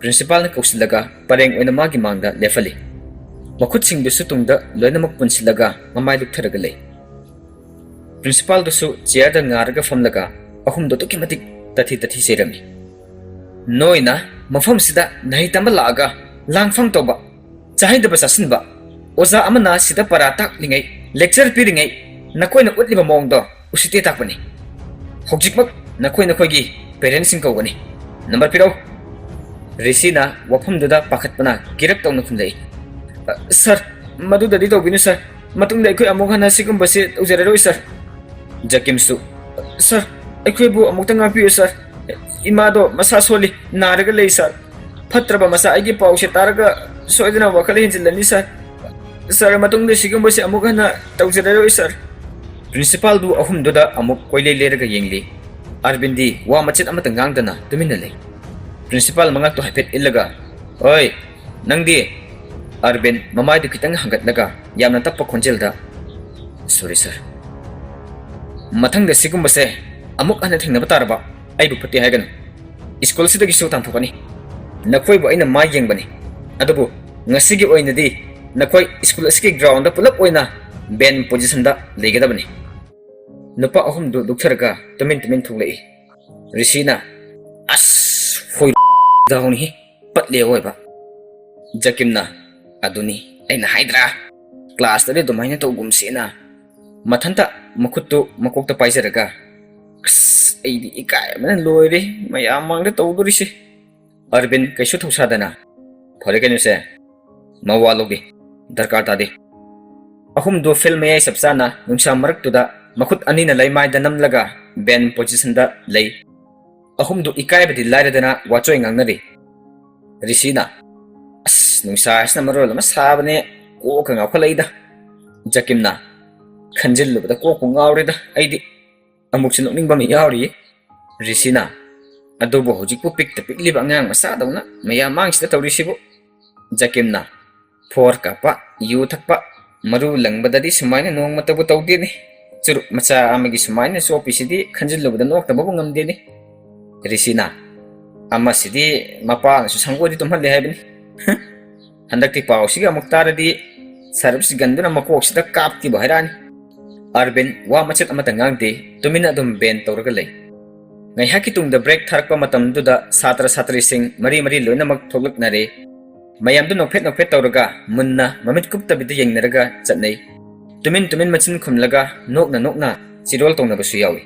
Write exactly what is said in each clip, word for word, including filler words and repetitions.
ꯄ꯭ꯔꯤꯟꯁꯤꯄꯥꯜꯅ ꯀꯧꯁꯤꯜꯂꯒ ꯄꯔꯦꯡ ꯑꯣꯏꯅ ꯃꯥꯒꯤ ꯃꯥꯡꯗ ꯂꯦꯞꯍꯜꯂꯤ꯫ ꯃꯈꯨꯠꯁꯤꯡꯗꯨꯁꯨ ꯇꯨꯡꯗ ꯂꯣꯏꯅꯃꯛ ꯄꯨꯟꯁꯤꯜꯂꯒ ꯃꯃꯥꯏ ꯂꯨꯞꯊꯔꯒ ꯂꯩ꯫ ꯄ꯭ꯔꯤꯟꯁꯤꯄꯥꯜꯗꯨꯁꯨ ꯆꯤꯌꯔꯗ ꯉꯥꯔꯒ ꯐꯝꯂꯒ ꯑꯍꯨꯝꯗꯣ ꯑꯗꯨꯛꯀꯤ ꯃꯇꯤꯛ ꯇꯥꯊꯤ ꯇꯥꯊꯤ ꯆꯩꯔꯝꯃꯤ꯫ "ꯅꯣꯏꯅ ꯃꯐꯝꯁꯤꯗ ꯅꯍꯩ ꯇꯝꯕ ꯂꯥꯛꯑꯒ ꯂꯥꯡꯐꯥꯡ ꯇꯧꯕ, ꯆꯥꯍꯩꯗꯕ ꯆꯥꯁꯤꯟꯕ, ꯑꯣꯖꯥ ꯑꯃꯅ ꯁꯤꯗ ꯄꯔꯥ ꯇꯥꯛꯂꯤꯉꯩ, ꯂꯦꯛꯆꯔ ꯄꯤꯔꯤꯉꯩ ꯅꯈꯣꯏꯅ ꯎꯠꯂꯤꯕ ꯃꯑꯣꯡꯗꯣ ꯎꯁꯤꯠꯇꯦ ꯇꯥꯛꯄꯅꯤ꯫ ꯍꯧꯖꯤꯛꯃꯛ ꯅꯈꯣꯏ ꯅꯈꯣꯏꯒꯤ ꯄꯦꯔꯦꯟꯁꯁꯤꯡ ꯀꯧꯒꯅꯤ꯫ ꯅꯝꯕꯔ ꯄꯤꯔꯛꯎ꯫" ꯔꯤꯁꯤꯅ ꯋꯥꯐꯝꯗꯨꯗ ꯄꯥꯈꯠꯄꯅ ꯀꯤꯔꯛ ꯇꯧꯅ ꯈꯨꯝꯂꯛꯏ꯫ "ꯑ, ꯁꯥꯔ, ꯃꯗꯨꯗꯗꯤ ꯇꯧꯕꯤꯅꯨ ꯁꯥꯔ꯫ ꯃꯇꯨꯡꯗ ꯑꯩꯈꯣꯏ ꯑꯃꯨꯛ ꯍꯟꯅ ꯁꯤꯒꯨꯝꯕꯁꯤ ꯇꯧꯖꯔꯔꯣꯏ ꯁꯥꯔ꯫" ꯖꯀꯤꯝꯁꯨ, "ꯁꯥꯔ, ꯑꯩꯈꯣꯏꯕꯨ ꯑꯃꯨꯛꯇ ꯉꯥꯛꯄꯤꯌꯨ ꯁꯥꯔ꯫ ꯏꯃꯥꯗꯣ ꯃꯁꯥ ꯁꯣꯜꯂꯤ, ꯅꯥꯔꯒ ꯂꯩ ꯁꯥꯔ꯫ ꯐꯠꯇ꯭ꯔꯕ ꯃꯆꯥ ꯑꯩꯒꯤ ꯄꯥꯎꯁꯦ ꯇꯥꯔꯒ ꯁꯣꯏꯗꯅ ꯋꯥꯈꯜ ꯍꯦꯟꯖꯤꯜꯂꯅꯤ ꯁꯥꯔ꯫ ꯁꯥꯔ, ꯃꯇꯨꯡꯗ ꯁꯤꯒꯨꯝꯕꯁꯦ ꯑꯃꯨꯛ ꯍꯟꯅ ꯇꯧꯖꯔꯔꯣꯏ ꯁꯥꯔ꯫" ꯄ꯭ꯔꯤꯟꯁꯤꯄꯥꯜꯗꯨ ꯑꯍꯨꯝꯗꯨꯗ ꯑꯃꯨꯛ ꯀꯣꯏꯂꯩ ꯂꯩꯔꯒ ꯌꯦꯡꯂꯤ꯫ ꯑꯥꯔꯕꯤꯟꯗꯤ ꯋꯥ ꯃꯆꯦꯠ ꯑꯃꯠꯇ ꯉꯥꯡꯗꯅ ꯇꯨꯃꯤꯟꯅ ꯂꯩ꯫ ꯄ꯭ꯔꯤꯟꯁꯤꯄꯥꯜ ꯃꯉꯛꯇꯨ ꯍꯥꯏꯐꯦꯠ ꯏꯜꯂꯒ, "ꯑꯣꯏ, ꯅꯪꯗꯤ?" ꯑꯥꯔꯕꯤꯟ ꯃꯃꯥꯏꯗꯨ ꯈꯤꯇꯪ ꯍꯪꯒꯠꯂꯒ ꯌꯥꯝꯅ ꯇꯞꯄ ꯈꯣꯟꯖꯦꯜꯗ, "ꯁꯣꯔꯤ ꯁꯥꯔ꯫ ꯃꯊꯪꯗ ꯁꯤꯒꯨꯝꯕꯁꯦ ꯑꯃꯨꯛ ꯍꯟꯅ ꯊꯦꯡꯅꯕ ꯇꯥꯔꯕ ꯑꯩꯕꯨ ꯐꯠꯇꯦ ꯍꯥꯏꯒꯅꯨ꯫ ꯁ꯭ꯀꯨꯜꯁꯤꯗꯒꯤꯁꯨ ꯇꯥꯟꯊꯣꯛꯀꯅꯤ꯫ ꯅꯈꯣꯏꯕꯨ ꯑꯩꯅ ꯃꯥꯏ ꯌꯦꯡꯕꯅꯤ꯫ ꯑꯗꯨꯕꯨ ꯉꯁꯤꯒꯤ ꯑꯣꯏꯅꯗꯤ ꯅꯈꯣꯏ ꯁ꯭ꯀꯨꯜ ꯑꯁꯤꯒꯤ ꯒ꯭ꯔꯥꯎꯟꯗ ꯄꯨꯂꯞ ꯑꯣꯏꯅ ꯕꯦꯟ ꯄꯣꯖꯤꯁꯟꯗ ꯂꯩꯒꯗꯕꯅꯤ꯫" ꯅꯨꯄꯥ ꯑꯍꯨꯝꯗꯨ ꯂꯨꯞꯊꯔꯒ ꯇꯨꯃꯤꯟ ꯇꯨꯃꯤꯟ ꯊꯣꯛꯂꯛꯏ꯫ ꯔꯤꯁꯤꯅ, "ꯑꯁ, ꯍꯣꯏ, ꯗꯥꯎꯅꯤꯍꯦ, ꯄꯠꯂꯦ ꯑꯣꯏꯕ꯫" ꯖꯀꯤꯝꯅ, "ꯑꯗꯨꯅꯤ ꯑꯩꯅ ꯍꯥꯏꯗ꯭ꯔꯥ, ꯀ꯭ꯂꯥꯁꯇꯗꯤ ꯑꯗꯨꯃꯥꯏꯅ ꯇꯧꯒꯨꯝꯁꯦꯅ꯫" ꯃꯊꯟꯇ ꯃꯈꯨꯠꯇꯨ ꯃꯀꯣꯛꯇ ꯄꯥꯏꯖꯔꯒ, "ꯑꯁ, ꯑꯩꯗꯤ ꯏꯀꯥꯏꯕꯅ ꯂꯣꯏꯔꯦ, ꯃꯌꯥꯝ ꯃꯥꯡꯗ ꯇꯧꯗꯣꯔꯤꯁꯦ꯫" ꯑꯔꯕꯤꯟ ꯀꯩꯁꯨ ꯊꯧꯁꯥꯗꯅ, "ꯐꯔꯦ ꯀꯩꯅꯣꯁꯦ, ꯃꯋꯥ ꯂꯧꯗꯦ, ꯗꯔꯀꯥꯔ ꯇꯥꯗꯦ꯫" ꯑꯍꯨꯝꯗꯨ ꯐꯤꯜ ꯃꯌꯥꯏ ꯆꯞ ꯆꯥꯅ ꯅꯨꯡꯁꯥ ꯃꯔꯛꯇꯨꯗ ꯃꯈꯨꯠ ꯑꯅꯤꯅ ꯂꯩꯃꯥꯏꯗ ꯅꯝꯂꯒ ꯕꯦꯟ ꯄꯣꯖꯤꯁꯟꯗ ꯂꯩ꯫ ꯑꯍꯨꯝꯗꯨ ꯏꯀꯥꯏꯕꯗꯤ ꯂꯥꯏꯔꯗꯅ ꯋꯥꯆꯣꯏ ꯉꯥꯡꯅꯔꯤ꯫ ꯔꯤꯁꯤꯅ, "ꯑꯁ, ꯅꯨꯡꯁꯥ ꯑꯁꯤꯅ ꯃꯔꯣꯜ ꯑꯃ ꯁꯥꯕꯅꯦ, ꯀꯣꯛꯀ ꯉꯥꯎꯈꯠꯂꯛꯏꯗ꯫" ꯖꯀꯤꯝꯅ, "ꯈꯟꯖꯤꯜꯂꯨꯕꯗ ꯀꯣꯛꯄꯨ ꯉꯥꯎꯔꯦꯗ ꯑꯩꯗꯤ꯫ ꯑꯃꯨꯛꯁꯨ ꯅꯣꯛꯅꯤꯡꯕ ꯑꯃ ꯌꯥꯎꯔꯤꯌꯦ꯫" ꯔꯤꯁꯤꯅ, "ꯑꯗꯨꯕꯨ ꯍꯧꯖꯤꯛꯄꯨ ꯄꯤꯛꯇ ꯄꯤꯛꯂꯤꯕ ꯑꯉꯥꯡ ꯃꯆꯥꯗꯧꯅ ꯃꯌꯥꯝ ꯃꯥꯡꯁꯤꯗ ꯇꯧꯔꯤꯁꯤꯕꯨ?" ꯖꯀꯤꯝꯅ, "ꯐꯣꯔ ꯀꯥꯞꯄ, ꯌꯨ ꯊꯛꯄ, ꯃꯔꯨ ꯂꯪꯕꯗꯗꯤ ꯁꯨꯃꯥꯏꯅ ꯅꯣꯡꯃꯇꯕꯨ ꯇꯧꯗꯦꯅꯦ꯫ ꯆꯨꯔꯨꯞ ꯃꯆꯥ ꯑꯃꯒꯤ ꯁꯨꯃꯥꯏꯅ ꯆꯣꯞꯄꯤꯁꯤꯗꯤ ꯈꯟꯖꯤꯜꯂꯨꯕꯗ ꯅꯣꯛꯇꯕꯕꯨ ꯉꯝꯗꯦꯅꯦ꯫" ꯔꯤꯁꯤꯅ, ꯑꯃꯁꯤꯗꯤ ꯃꯄꯥꯅꯁꯨ ꯁꯪꯒꯣꯏꯗꯤ ꯇꯨꯝꯍꯜꯂꯦ ꯍꯥꯏꯕꯅꯤ꯫ ꯍꯟꯗꯛꯇꯤ ꯄꯥꯎꯁꯤꯒ ꯑꯃꯨꯛ ꯇꯥꯔꯗꯤ ꯁꯔꯞꯁꯤ ꯒꯟꯗꯨꯅ ꯃꯀꯣꯛꯁꯤꯗ ꯀꯥꯞꯈꯤꯕ ꯍꯥꯏꯔꯛꯑꯅꯤ꯫ ꯑꯥꯔꯕꯤꯟ ꯋꯥ ꯃꯆꯦꯠ ꯑꯃꯠꯇ ꯉꯥꯡꯗꯦ, ꯇꯨꯃꯤꯟꯅ ꯑꯗꯨꯝ ꯕꯦꯟ ꯇꯧꯔꯒ ꯂꯩ꯫ ꯉꯥꯏꯍꯥꯛꯀꯤ ꯇꯨꯡꯗ ꯕ꯭ꯔꯦꯛ ꯊꯥꯔꯛꯄ ꯃꯇꯝꯗꯨꯗ ꯁꯥꯇ꯭ꯔ ꯁꯥꯇ꯭ꯔꯤꯁꯤꯡ ꯃꯔꯤ ꯃꯔꯤ ꯂꯣꯏꯅꯃꯛ ꯊꯣꯛꯂꯛꯅꯔꯦ꯫ ꯃꯌꯥꯝꯗꯨ ꯅꯣꯛꯐꯦꯠ ꯅꯣꯛꯐꯦꯠ ꯇꯧꯔꯒ ꯃꯨꯟꯅ ꯃꯃꯤꯠ ꯀꯨꯞꯇꯕꯤꯗ ꯌꯦꯡꯅꯔꯒ ꯆꯠꯅꯩ꯫ ꯇꯨꯃꯤꯟ ꯇꯨꯃꯤꯟ ꯃꯆꯤꯟ ꯈꯨꯝꯂꯒ ꯅꯣꯛꯅ ꯅꯣꯛꯅ ꯆꯤꯔꯣꯜ ꯇꯧꯅꯕꯁꯨ ꯌꯥꯎꯏ꯫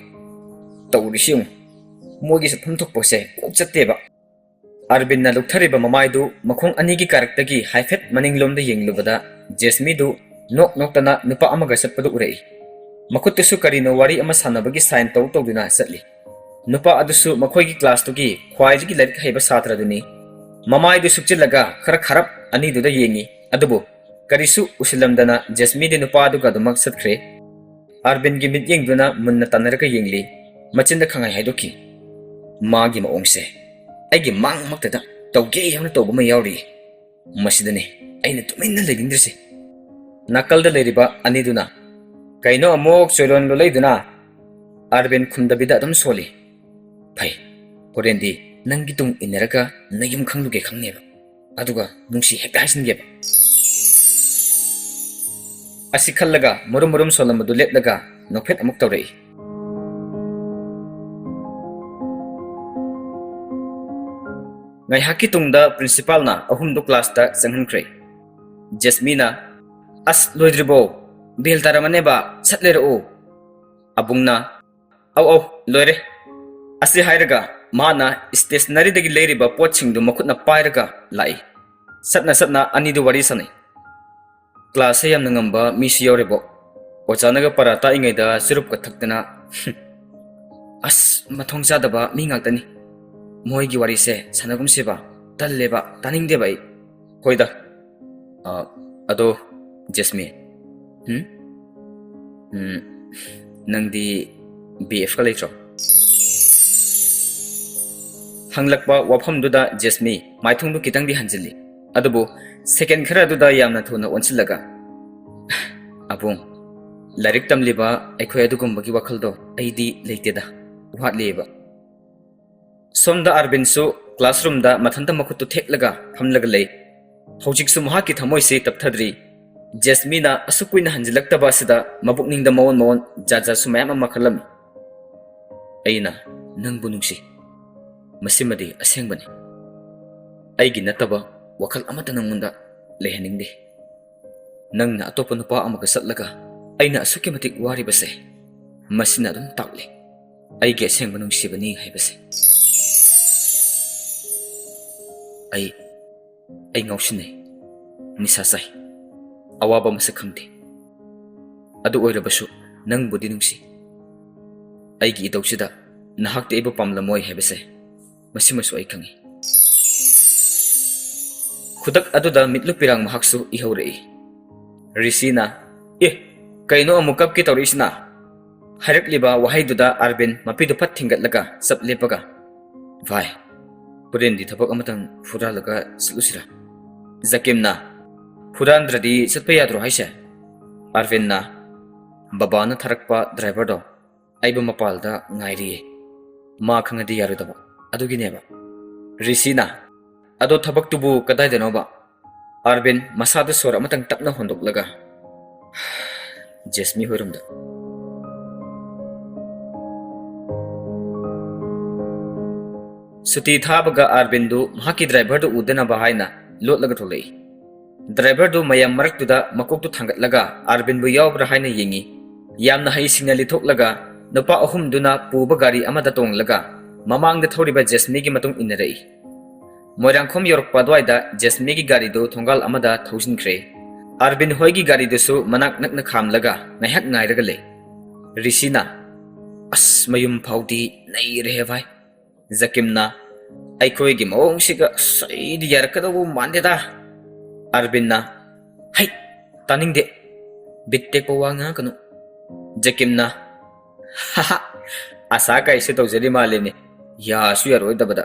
ꯇꯧꯔꯤꯁꯤ ꯌꯦꯡꯉꯨ, ꯃꯣꯏꯒꯤ ꯆꯠꯐꯝ ꯊꯣꯛꯄꯁꯦ ꯀꯣꯛ ꯆꯠꯇꯦꯕ꯫ ꯑꯥꯔꯕꯤꯟꯅ ꯂꯨꯛꯊꯔꯤꯕ ꯃꯃꯥꯏꯗꯨ ꯃꯈꯣꯡ ꯑꯅꯤꯒꯤ ꯀꯥꯔꯛꯇꯒꯤ ꯍꯥꯏꯐꯦꯠ ꯃꯅꯤꯡꯂꯣꯝꯗ ꯌꯦꯡꯂꯨꯕꯗ ꯖꯦꯁꯃꯤꯗꯨ ꯅꯣꯛ ꯅꯣꯛꯇꯅ ꯅꯨꯄꯥ ꯑꯃꯒ ꯆꯠꯄꯗꯨ ꯎꯔꯛꯏ꯫ ꯃꯈꯨꯠꯇꯁꯨ ꯀꯔꯤꯅꯣ ꯋꯥꯔꯤ ꯑꯃ ꯁꯥꯟꯅꯕꯒꯤ ꯁꯥꯏꯟ ꯇꯧ ꯇꯧꯗꯨꯅ ꯆꯠꯂꯤ꯫ ꯅꯨꯄꯥ ꯑꯗꯨꯁꯨ ꯃꯈꯣꯏꯒꯤ ꯀ꯭ꯂꯥꯁꯇꯨꯒꯤ ꯈ꯭ꯋꯥꯏꯗꯒꯤ ꯂꯥꯏꯔꯤꯛ ꯍꯩꯕ ꯁꯥꯇ꯭ꯔꯗꯨꯅꯤ꯫ ꯃꯃꯥꯏꯗꯨ ꯁꯨꯛꯆꯤꯜꯂꯒ ꯈꯔ ꯈꯔꯞ ꯑꯅꯤꯗꯨꯗ ꯌꯦꯡꯉꯤ꯫ ꯑꯗꯨꯕꯨ ꯀꯔꯤꯁꯨ ꯎꯁꯤꯜꯂꯝꯗꯅ ꯖꯦꯁꯃꯤꯗꯤ ꯅꯨꯄꯥꯗꯨꯒ ꯑꯗꯨꯃꯛ ꯆꯠꯈ꯭ꯔꯦ꯫ ꯑꯥꯔꯕꯤꯟꯒꯤ ꯃꯤꯠꯌꯦꯡꯗꯨꯅ ꯃꯨꯟꯅ ꯇꯥꯟꯅꯔꯒ ꯌꯦꯡꯂꯤ꯫ ꯃꯆꯤꯟꯗ ꯈꯪꯍꯥꯏ ꯍꯥꯏꯗꯣꯛꯈꯤ, "ꯃꯥꯒꯤ ꯃꯑꯣꯡꯁꯦ ꯑꯩꯒꯤ ꯃꯥꯡꯃꯛꯇꯗ ꯇꯧꯒꯦ ꯍꯥꯏꯅ ꯇꯧꯕ ꯑꯃ ꯌꯥꯎꯔꯤ꯫ ꯃꯁꯤꯗꯅꯦ ꯑꯩꯅ ꯇꯨꯃꯤꯟꯅ ꯂꯩꯅꯤꯡꯗ꯭ꯔꯤꯁꯦ꯫" ꯅꯥꯀꯜꯗ ꯂꯩꯔꯤꯕ ꯑꯅꯤꯗꯨꯅ, "ꯀꯩꯅꯣ ꯑꯃꯨꯛ ꯆꯣꯏꯔꯣꯟ ꯂꯣꯜꯂꯛꯏꯗꯨꯅ?" ꯑꯥꯔꯕꯤꯟ ꯈꯨꯝꯗꯕꯤꯗ ꯑꯗꯨꯝ ꯁꯣꯜꯂꯤ꯫ "ꯐꯩ, ꯍꯣꯔꯦꯟꯗꯤ ꯅꯪꯒꯤ ꯇꯨꯡ ꯏꯟꯅꯔꯒ ꯅꯌꯨꯝ ꯈꯪꯂꯨꯒꯦ ꯈꯪꯅꯦꯕ꯫ ꯑꯗꯨꯒ ꯅꯨꯡꯁꯤ ꯍꯦꯛꯇ ꯍꯥꯏꯁꯤꯟꯒꯦꯕ꯫" ꯑꯁꯤ ꯈꯜꯂꯒ ꯃꯔꯨꯝ ꯃꯔꯨꯝ ꯁꯣꯜꯂꯝꯕꯗꯨ ꯂꯦꯞꯂꯒ ꯅꯣꯛꯐꯦꯠ ꯑꯃꯨꯛ ꯇꯧꯔꯛꯏ꯫ ꯉꯥꯏꯍꯥꯛꯀꯤ ꯇꯨꯡꯗ ꯄ꯭ꯔꯤꯟꯁꯤꯄꯥꯜꯅ ꯑꯍꯨꯝꯗꯨ ꯀ꯭ꯂꯥꯁꯇ ꯆꯪꯍꯟꯈ꯭ꯔꯦ꯫ ꯖꯦꯁꯃꯤꯅ, "ꯑꯁ, ꯂꯣꯏꯗ꯭ꯔꯤꯕꯣ? ꯕꯦꯜ ꯇꯥꯔꯝꯃꯅꯦꯕ, ꯁꯠ ꯂꯩꯔꯛꯎ꯫" ꯑꯕꯨꯡꯅ, "ꯑꯧ, ꯑꯧ, ꯂꯣꯏꯔꯦ꯫" ꯑꯁꯤ ꯍꯥꯏꯔꯒ ꯃꯥꯅ ꯁ꯭ꯇꯦꯁꯅꯔꯤꯗꯒꯤ ꯂꯩꯔꯤꯕ ꯄꯣꯠꯁꯤꯡꯗꯨ ꯃꯈꯨꯠꯅ ꯄꯥꯏꯔꯒ ꯂꯥꯛꯏ꯫ ꯁꯠꯅ ꯁꯠꯅ ꯑꯅꯤꯗꯨ ꯋꯥꯔꯤ ꯁꯥꯟꯅꯩ꯫ ꯀ꯭ꯂꯥꯁꯁꯦ ꯌꯥꯝꯅ ꯉꯝꯕ ꯃꯤꯁꯨ ꯌꯥꯎꯔꯤꯕꯣ꯫ ꯑꯣꯖꯥꯅꯒ ꯄꯔꯥ ꯇꯥꯛꯏꯉꯩꯗ ꯆꯨꯔꯨꯞꯀ ꯊꯛꯇꯅ꯫ "ꯑꯁ, ꯃꯊꯣꯡ ꯆꯥꯗꯕ ꯃꯤ ꯉꯥꯛꯇꯅꯤ꯫ ꯃꯣꯏꯒꯤ ꯋꯥꯔꯤꯁꯦ ꯁꯥꯟꯅꯒꯨꯝꯁꯦꯕ꯫ ꯇꯜꯂꯦꯕ, ꯇꯥꯅꯤꯡꯗꯦꯕ ꯑꯩ꯫" "ꯍꯣꯏꯗ꯫ ꯑ, ꯑꯗꯣ, ꯖꯦꯁꯃꯤ, ꯍꯨꯝ? ꯎꯝ, ꯅꯪꯗꯤ ꯕꯤ ꯑꯦꯐꯀ ꯂꯩꯇ꯭ꯔꯣ?" ꯍꯪꯂꯛꯄ ꯋꯥꯐꯝꯗꯨꯗ ꯖꯦꯁꯃꯤ ꯃꯥꯏꯊꯣꯡꯗꯨ ꯈꯤꯇꯪꯗꯤ ꯍꯟꯖꯤꯜꯂꯤ꯫ ꯑꯗꯨꯕꯨ ꯁꯦꯀꯦꯟ ꯈꯔꯗꯨꯗ ꯌꯥꯝꯅ ꯊꯨꯅ ꯑꯣꯟꯁꯤꯜꯂꯒ, "ꯑꯕꯨꯡ, ꯂꯥꯏꯔꯤꯛ ꯇꯝꯂꯤꯕ ꯑꯩꯈꯣꯏ ꯑꯗꯨꯒꯨꯝꯕꯒꯤ ꯋꯥꯈꯜꯗꯣ ꯑꯩꯗꯤ ꯂꯩꯇꯦꯗ, ꯋꯥꯠꯂꯤꯑꯕ꯫" ꯁꯣꯝꯗ ꯑꯥꯔꯕꯤꯟꯁꯨ classroomꯗ ꯃꯊꯟꯇ ꯃꯈꯨꯠꯇꯨ ꯊꯦꯛꯂꯒ ꯐꯝꯂꯒ ꯂꯩ꯫ ꯍꯧꯖꯤꯛꯁꯨ ꯃꯍꯥꯛꯀꯤ ꯊꯃꯣꯏꯁꯤ ꯇꯞꯊꯗ꯭ꯔꯤ꯫ ꯖꯦꯁꯃꯤꯅ ꯑꯁꯨꯛ ꯀꯨꯏꯅ ꯍꯟꯖꯤꯜꯂꯛꯇꯕ ꯑꯁꯤꯗ ꯃꯕꯨꯛꯅꯤꯡꯗ ꯃꯑꯣꯟ ꯃꯑꯣꯟ ꯖꯥꯠ ꯖꯥꯠꯁꯨ ꯃꯌꯥꯝ ꯑꯃ ꯈꯜꯂꯝꯃꯤ꯫ "ꯑꯩꯅ ꯅꯪꯕꯨ ꯅꯨꯡꯁꯤ꯫ ꯃꯁꯤꯃꯗꯤ ꯑꯁꯦꯡꯕꯅꯤ꯫ ꯑꯩꯒꯤ ꯅꯠꯇꯕ ꯋꯥꯈꯜ ꯑꯃꯠꯇ ꯅꯪꯉꯣꯟꯗ ꯂꯩꯍꯟꯅꯤꯡꯗꯦ꯫ ꯅꯪꯅ ꯑꯇꯣꯞꯄ ꯅꯨꯄꯥ ꯑꯃꯒ ꯆꯠꯂꯒ ꯑꯩꯅ ꯑꯁꯨꯛꯀꯤ ꯃꯇꯤꯛ ꯋꯥꯔꯤꯕꯁꯦ, ꯃꯁꯤꯅ ꯑꯗꯨꯝ ꯇꯥꯛꯂꯤ ꯑꯩꯒꯤ ꯑꯁꯦꯡꯕ ꯅꯨꯡꯁꯤꯕꯅꯤ ꯍꯥꯏꯕꯁꯦ꯫ ꯑꯩ, ꯑꯩ ꯉꯥꯎꯁꯤꯟꯅꯩ, ꯅꯤꯁꯥ ꯆꯥꯏ, ꯑꯋꯥꯕ ꯃꯁꯛ ꯈꯪꯗꯦ꯫ ꯑꯗꯨ ꯑꯣꯏꯔꯕꯁꯨ ꯅꯪꯕꯨꯗꯤ ꯅꯨꯡꯁꯤ꯫ ꯑꯩꯒꯤ ꯏꯇꯧꯁꯤꯗ ꯅꯍꯥꯛꯇꯤ ꯑꯩꯕꯨ ꯄꯥꯝꯂꯝꯃꯣꯏ ꯍꯥꯏꯕꯁꯦ, ꯃꯁꯤꯃꯁꯨ ꯑꯩ ꯈꯪꯏ꯫" ꯈꯨꯗꯛ ꯑꯗꯨꯗ ꯃꯤꯠꯂꯨ ꯄꯤꯔꯥꯡ ꯃꯍꯥꯛꯁꯨ ꯏꯍꯧꯔꯛꯏ꯫ ꯔꯤꯁꯤꯅ, "ꯑꯦ, ꯀꯩꯅꯣ ꯑꯃꯨꯛ ꯀꯞꯀꯦ ꯇꯧꯔꯛꯏꯁꯤꯅ?" ꯍꯥꯏꯔꯛꯂꯤꯕ ꯋꯥꯍꯩꯗꯨꯗ ꯑꯥꯔꯕꯤꯟ ꯃꯄꯤꯗꯨ ꯐꯠ ꯊꯤꯡꯒꯠꯂꯒ ꯆꯞ ꯂꯦꯞꯄꯒ, "ꯚꯥꯏ, ꯍꯣꯔꯦꯟꯗꯤ ꯊꯕꯛ ꯑꯃꯇꯪ ꯐꯨꯔꯥꯜꯂꯒ ꯆꯠꯂꯨꯁꯤꯔꯥ?" ꯖꯀꯤꯝꯅ, "ꯐꯨꯔꯥꯟꯗ꯭ꯔꯗꯤ ꯆꯠꯄ ꯌꯥꯗ꯭ꯔꯣ ꯍꯥꯏꯁꯦ?" ꯑꯥꯔꯕꯤꯟꯅ, "ꯕꯕꯥꯅ ꯊꯥꯔꯛꯄ ꯗ꯭ꯔꯥꯏꯚꯔꯗꯣ ꯑꯩꯕꯨ ꯃꯄꯥꯜꯗ ꯉꯥꯏꯔꯤꯌꯦ꯫ ꯃꯥ ꯈꯪꯉꯗꯤ ꯌꯥꯔꯣꯏꯗꯕ꯫ ꯑꯗꯨꯒꯤꯅꯦꯕ꯫" ꯔꯤꯁꯤꯅ, "ꯑꯗꯣ ꯊꯕꯛꯇꯨꯕꯨ ꯀꯗꯥꯏꯗꯅꯣꯕ?" ꯑꯥꯔꯕꯤꯟ ꯃꯁꯥꯗ ꯁꯣꯔ ꯑꯃꯇꯪ ꯇꯞꯅ ꯍꯣꯟꯗꯣꯛꯂꯒ, "ꯖꯦꯁꯃꯤ ꯍꯣꯏꯔꯣꯝꯗ꯫" ꯁꯨꯇꯤ ꯊꯥꯕꯒ ꯑꯥꯔꯕꯤꯟꯗꯨ ꯃꯍꯥꯛꯀꯤ ꯗ꯭ꯔꯥꯏꯚꯔꯗꯨ ꯎꯗꯅꯕ ꯍꯥꯏꯅ ꯂꯣꯠꯂꯒ ꯊꯣꯛꯂꯛꯏ꯫ ꯗ꯭ꯔꯥꯏꯚꯔꯗꯨ ꯃꯌꯥꯝ ꯃꯔꯛꯇꯨꯗ ꯃꯀꯣꯛꯇꯨ ꯊꯥꯡꯒꯠꯂꯒ ꯑꯥꯔꯕꯤꯟꯕꯨ ꯌꯥꯎꯕ꯭ꯔꯥ ꯍꯥꯏꯅ ꯌꯦꯡꯉꯤ꯫ ꯌꯥꯝꯅ ꯍꯩꯁꯤꯡꯅ ꯂꯤꯊꯣꯛꯂꯒ ꯅꯨꯄꯥ ꯑꯍꯨꯝꯗꯨꯅ ꯄꯨꯕ ꯒꯥꯔꯤ ꯑꯃꯗ ꯇꯣꯡꯂꯒ ꯃꯃꯥꯡꯗ ꯊꯧꯔꯤꯕ ꯖꯦꯁꯃꯤꯒꯤ ꯃꯇꯨꯡ ꯏꯟꯅꯔꯛꯏ꯫ ꯃꯣꯏꯔꯥꯡꯈꯣꯝ ꯌꯧꯔꯛꯄ ꯑꯗꯨꯋꯥꯏꯗ ꯖꯦꯁꯃꯤꯒꯤ ꯒꯥꯔꯤꯗꯨ ꯊꯣꯡꯒꯥꯜ ꯑꯃꯗ ꯊꯧꯖꯤꯟꯈ꯭ꯔꯦ꯫ ꯑꯥꯔꯕꯤꯟ ꯍꯣꯏꯒꯤ ꯒꯥꯔꯤꯗꯨꯁꯨ ꯃꯅꯥꯛ ꯅꯛꯅ ꯈꯥꯝꯂꯒ ꯉꯥꯏꯍꯥꯛ ꯉꯥꯏꯔꯒ ꯂꯩ꯫ ꯔꯤꯁꯤꯅ, "ꯑꯁ, ꯃꯌꯨꯝ ꯐꯥꯎꯗꯤ ꯅꯩꯔꯦꯍꯦ ꯚꯥꯏ꯫" ꯖꯀꯤꯝꯅ, "ꯑꯩꯈꯣꯏꯒꯤ ꯃꯑꯣꯡꯁꯤꯒ ꯑꯁ ꯑꯩꯗꯤ ꯌꯥꯔꯛꯀꯗꯧꯕ ꯃꯥꯟꯗꯦꯗ꯫" ꯑꯥꯔꯕꯤꯟꯅ, "ꯍꯩ, ꯇꯥꯅꯤꯡꯗꯦ, ꯕꯤꯠ ꯇꯦꯛꯄ ꯋꯥ ꯉꯥꯡꯉꯛꯀꯅꯨ꯫" ꯖꯀꯤꯝꯅ, "ꯍꯥꯍꯥ, ꯑꯁꯥ ꯀꯥꯏꯁꯦ ꯇꯧꯖꯔꯤ ꯃꯥꯜꯂꯦꯅꯦ, ꯌꯥꯁꯨ ꯌꯥꯔꯣꯏꯗꯕꯗ꯫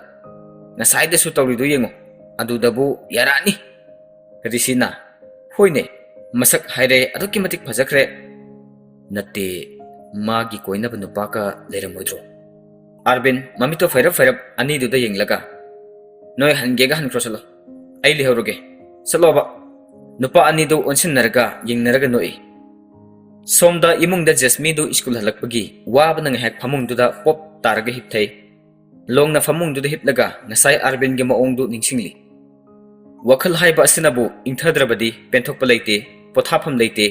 ꯉꯁꯥꯏꯗꯁꯨ ꯇꯧꯔꯤꯗꯨ ꯌꯦꯡꯉꯨ, ꯑꯗꯨꯗꯕꯨ ꯌꯥꯔꯛꯑꯅꯤ꯫" ꯔꯤꯁꯤꯅ, "ꯍꯣꯏꯅꯦ, ꯃꯁꯛ ꯍꯥꯏꯔꯦ ꯑꯗꯨꯛꯀꯤ ꯃꯇꯤꯛ ꯐꯖꯈ꯭ꯔꯦ꯫ ꯅꯠꯇꯦ, ꯃꯥꯒꯤ ꯀꯣꯏꯅꯕ ꯅꯨꯄꯥꯒ ꯂꯩꯔꯝꯃꯣꯏꯗ꯭ꯔꯣ?" ꯑꯥꯔꯕꯤꯟ ꯃꯃꯤꯠꯇꯣ ꯐꯩꯔꯞ ꯐꯩꯔꯞ ꯑꯅꯤꯗꯨꯗ ꯌꯦꯡꯂꯒ, "ꯅꯣꯏ ꯍꯟꯒꯦꯒ ꯍꯟꯈ꯭ꯔꯣ, ꯆꯠꯂꯣ꯫ ꯑꯩ ꯂꯩꯍꯧꯔꯒꯦ꯫ ꯆꯠꯂꯣꯕ꯫" ꯅꯨꯄꯥ ꯑꯅꯤꯗꯨ ꯑꯣꯟꯁꯤꯟꯅꯔꯒ ꯌꯦꯡꯅꯔꯒ ꯅꯣꯛꯏ꯫ ꯁꯣꯝꯗ ꯏꯃꯨꯡꯗ ꯖꯦꯁꯃꯤꯗꯨ ꯁ꯭ꯀꯨꯜ ꯍꯜꯂꯛꯄꯒꯤ ꯋꯥꯕꯅ ꯉꯥꯏꯍꯥꯛ ꯐꯃꯨꯡꯗꯨꯗ ꯄꯣꯞ ꯇꯥꯔꯒ ꯍꯤꯞꯊꯩ꯫ ꯂꯣꯡꯅ ꯐꯃꯨꯡꯗꯨꯗ ꯍꯤꯞꯂꯒ ꯉꯁꯥꯏ ꯑꯥꯔꯕꯤꯟꯒꯤ ꯃꯑꯣꯡꯗꯨ ꯅꯤꯡꯁꯤꯡꯂꯤ꯫ ꯋꯥꯈꯜ ꯍꯥꯏꯕ ꯑꯁꯤꯅꯕꯨ ꯏꯪꯊꯗ꯭ꯔꯕꯗꯤ ꯄꯦꯟꯊꯣꯛꯄ ꯂꯩꯇꯦ, ꯄꯣꯊꯥꯐꯝ ꯂꯩꯇꯦ꯫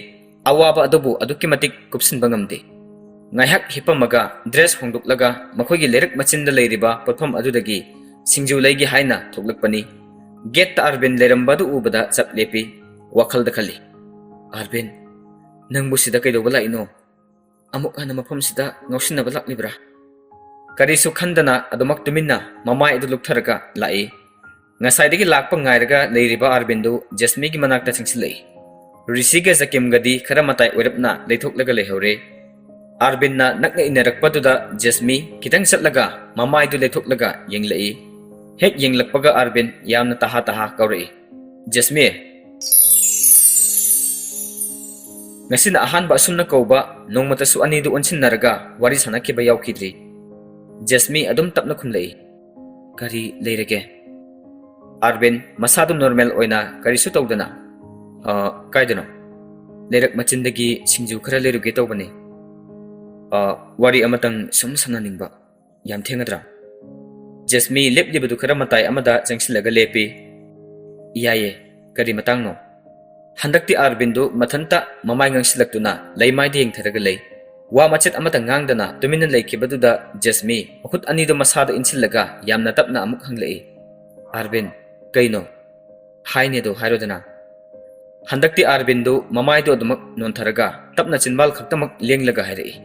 ꯑꯋꯥꯕ ꯑꯗꯨꯕꯨ ꯑꯗꯨꯛꯀꯤ ꯃꯇꯤꯛ ꯀꯨꯞꯁꯤꯟꯕ ꯉꯝꯗꯦ꯫ ꯉꯥꯏꯍꯥꯛ ꯍꯤꯞꯄꯝꯃꯒ ꯗ꯭ꯔꯦꯁ ꯍꯣꯡꯗꯣꯛꯂꯒ ꯃꯈꯣꯏꯒꯤ ꯂꯩꯔꯛ ꯃꯆꯤꯟꯗ ꯂꯩꯔꯤꯕ ꯄꯣꯠꯐꯝ ꯑꯗꯨꯗꯒꯤ ꯁꯤꯡꯖꯨ ꯂꯩꯒꯦ ꯍꯥꯏꯅ ꯊꯣꯛꯂꯛꯄꯅꯤ꯫ ꯒꯦꯠꯇ ꯑꯥꯔꯕꯤꯟ ꯂꯩꯔꯝꯕ ꯑꯗꯨ ꯎꯕꯗ ꯆꯞ ꯂꯦꯞꯄꯤ꯫ ꯋꯥꯈꯜꯗ ꯈꯜꯂꯤ, "ꯑꯥꯔꯕꯤꯟ, ꯅꯪꯕꯨ ꯁꯤꯗ ꯀꯩꯗꯧꯕ ꯂꯥꯛꯏꯅꯣ? ꯑꯃꯨꯛ ꯍꯟꯅ ꯃꯐꯝꯁꯤꯗ ꯉꯥꯎꯁꯤꯟꯅꯕ ꯂꯥꯛꯂꯤꯕ꯭ꯔꯥ?" ꯀꯔꯤꯁꯨ ꯈꯟꯗꯅ ꯑꯗꯨꯃꯛ ꯇꯨꯃꯤꯟꯅ ꯃꯃꯥꯏ ꯑꯗꯨ ꯂꯨꯞꯊꯔꯒ ꯂꯥꯛꯏ꯫ ꯉꯁꯥꯏꯗꯒꯤ ꯂꯥꯛꯄ ꯉꯥꯏꯔꯒ ꯂꯩꯔꯤꯕ ꯑꯥꯔꯕꯤꯟꯗꯨ ꯖꯦꯁꯃꯤꯒꯤ ꯃꯅꯥꯛꯇ ꯆꯪꯁꯤꯜꯂꯛꯏ꯫ ꯔꯤꯁꯤꯒ ꯖꯀꯤꯝꯒꯗꯤ ꯈꯔ ꯃꯇꯥꯏ ꯑꯣꯏꯔꯞꯅ ꯂꯩꯊꯣꯛꯂꯒ ꯂꯩꯍꯧꯔꯦ꯫ ꯑꯥꯔꯕꯤꯟꯅ ꯅꯛꯅ ꯏꯟꯅꯔꯛꯄꯗꯨꯗ ꯖꯦꯁꯃꯤ ꯈꯤꯇꯪ ꯆꯠꯂꯒ ꯃꯃꯥꯏꯗꯨ ꯂꯩꯊꯣꯛꯂꯒ ꯌꯦꯡꯂꯛꯏ꯫ ꯍꯦꯛ ꯌꯦꯡꯂꯛꯄꯒ ꯑꯥꯔꯕꯤꯟ ꯌꯥꯝꯅ ꯇꯍꯥ ꯇꯍꯥ ꯀꯧꯔꯛꯏ, "ꯖꯦꯁꯃꯤ!" ꯉꯁꯤꯅ ꯑꯍꯥꯟꯕ ꯑꯁꯨꯝꯅ ꯀꯧꯕ, ꯅꯣꯡꯃꯇꯁꯨ ꯑꯅꯤꯗꯨ ꯑꯣꯟꯁꯤꯟꯅꯔꯒ ꯋꯥꯔꯤ ꯁꯥꯟꯅꯈꯤꯕ ꯌꯥꯎꯈꯤꯗ꯭ꯔꯤ꯫ ꯖꯦꯁꯃꯤ ꯑꯗꯨꯝ ꯇꯞꯅ ꯈꯨꯝꯂꯛꯏ, "ꯀꯔꯤ ꯂꯩꯔꯒꯦ?" ꯑꯥꯔꯕꯤꯟ ꯃꯁꯥꯗꯨ ꯅꯣꯔꯃꯦꯜ ꯑꯣꯏꯅ ꯀꯔꯤꯁꯨ ꯇꯧꯗꯅ, "ꯑ, ꯀꯥꯏꯗꯅꯣ?" "ꯂꯩꯔꯛ ꯃꯆꯤꯟꯗꯒꯤ ꯁꯤꯡꯖꯨ ꯈꯔ ꯂꯩꯔꯨꯒꯦ ꯇꯧꯕꯅꯤ꯫ ꯑ, ꯋꯥꯔꯤ ꯑꯃꯇꯪ ꯁꯨꯝ ꯁꯥꯟꯅꯅꯤꯡꯕ꯫ ꯌꯥꯝ ꯊꯦꯡꯉꯗ꯭ꯔꯥ?" ꯖꯦꯁꯃꯤ ꯂꯦꯞꯂꯤꯕꯗꯨ ꯈꯔ ꯃꯇꯥꯏ ꯑꯃꯗ ꯆꯪꯁꯤꯜꯂꯒ ꯂꯦꯞꯄꯤ꯫ "ꯌꯥꯏꯌꯦ, ꯀꯔꯤ ꯃꯇꯥꯡꯅꯣ?" ꯍꯟꯗꯛꯇꯤ ꯑꯥꯔꯕꯤꯟꯗꯨ ꯃꯊꯟꯇ ꯃꯃꯥꯏ ꯉꯥꯡꯁꯤꯜꯂꯛꯇꯨꯅ ꯂꯩꯃꯥꯏꯗ ꯌꯦꯡꯊꯔꯒ ꯂꯩ꯫ ꯋꯥ ꯃꯆꯦꯠ ꯑꯃꯠꯇ ꯉꯥꯡꯗꯅ ꯇꯨꯃꯤꯟꯅ ꯂꯩꯈꯤꯕꯗꯨꯗ ꯖꯦꯁꯃꯤ ꯃꯈꯨꯠ ꯑꯅꯤꯗꯨ ꯃꯁꯥꯗ ꯏꯟꯁꯤꯜꯂꯒ ꯌꯥꯝꯅ ꯇꯞꯅ ꯑꯃꯨꯛ ꯍꯪꯂꯛꯏ, "ꯑꯥꯔꯕꯤꯟ, ꯀꯩꯅꯣ? ꯍꯥꯏꯅꯦꯗꯣ ꯍꯥꯏꯔꯣꯗꯅ?" ꯍꯟꯗꯛꯇꯤ ꯑꯥꯔꯕꯤꯟꯗꯨ ꯃꯃꯥꯏꯗꯨ ꯑꯗꯨꯃꯛ ꯅꯣꯟꯊꯔꯒ ꯇꯞꯅ ꯆꯤꯟꯕꯥꯜ ꯈꯛꯇꯃꯛ ꯂꯦꯡꯂꯒ ꯍꯥꯏꯔꯛꯏ,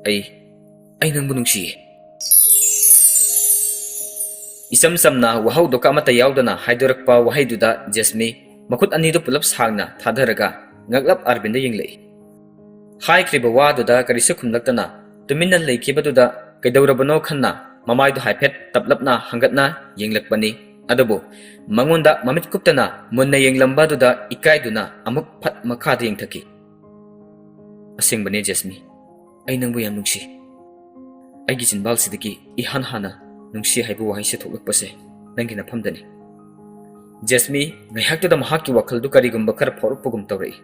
"ꯑꯩ, ꯑꯩ ꯅꯪꯕꯨ ꯅꯨꯡꯁꯤꯌꯦ꯫" ꯏꯆꯝ ꯆꯝꯅ ꯋꯥꯍꯧꯗꯣ ꯑꯃꯠꯇ ꯌꯥꯎꯗꯅ ꯍꯥꯏꯗꯣꯔꯛꯄ ꯋꯥꯍꯩꯗꯨꯗ ꯖꯦꯁꯃꯤ ꯃꯈꯨꯠ ꯑꯅꯤꯗꯨ ꯄꯨꯂꯞ ꯁꯥꯡꯅ ꯊꯥꯗꯔꯒ ꯉꯛꯂꯞ ꯑꯥꯔꯕꯤꯟꯗ ꯌꯦꯡꯂꯛꯏ꯫ ꯍꯥꯏꯈ꯭ꯔꯤꯕ ꯋꯥꯗꯨꯗ ꯀꯔꯤꯁꯨ ꯈꯨꯝꯂꯛꯇꯅ ꯇꯨꯃꯤꯟꯅ ꯂꯩꯈꯤꯕꯗꯨꯗ ꯀꯩꯗꯧꯔꯕꯅꯣ ꯈꯟꯅ ꯃꯃꯥꯏꯗꯨ ꯍꯥꯏꯐꯦꯠ ꯇꯞꯂꯞꯅ ꯍꯪꯒꯠꯅ ꯌꯦꯡꯂꯛꯄꯅꯤ꯫ ꯑꯗꯨꯕꯨ ꯃꯉꯣꯟꯗ ꯃꯃꯤꯠ ꯀꯨꯞꯇꯅ ꯃꯨꯟꯅ ꯌꯦꯡꯂꯝꯕꯗꯨꯗ ꯏꯀꯥꯏꯗꯨꯅ ꯑꯃꯨꯛ ꯐꯠ ꯃꯈꯥꯗ ꯌꯦꯡꯊꯈꯤ꯫ "ꯑꯁꯦꯡꯕꯅꯦ ꯖꯦꯁꯃꯤ, ꯑꯩ ꯅꯪꯕꯨ ꯌꯥꯝ ꯅꯨꯡꯁꯤ꯫ ꯑꯩꯒꯤ ꯆꯤꯟꯕꯥꯜꯁꯤꯗꯒꯤ ꯏꯍꯥꯟ ꯍꯥꯟꯅ "ꯅꯨꯡꯁꯤ" ꯍꯥꯏꯕ ꯋꯥꯍꯩꯁꯦ ꯊꯣꯛꯂꯛꯄꯁꯦ ꯅꯪꯒꯤ ꯅꯐꯝꯗꯅꯤ꯫ ꯖꯦꯁꯃꯤ ꯉꯥꯏꯍꯥꯛꯇꯨꯗ ꯃꯍꯥꯛꯀꯤ ꯋꯥꯈꯜꯗꯨ ꯀꯔꯤꯒꯨꯝꯕ ꯈꯔ ꯐꯥꯎꯔꯛꯄꯒꯨꯝ ꯇꯧꯔꯛꯏ꯫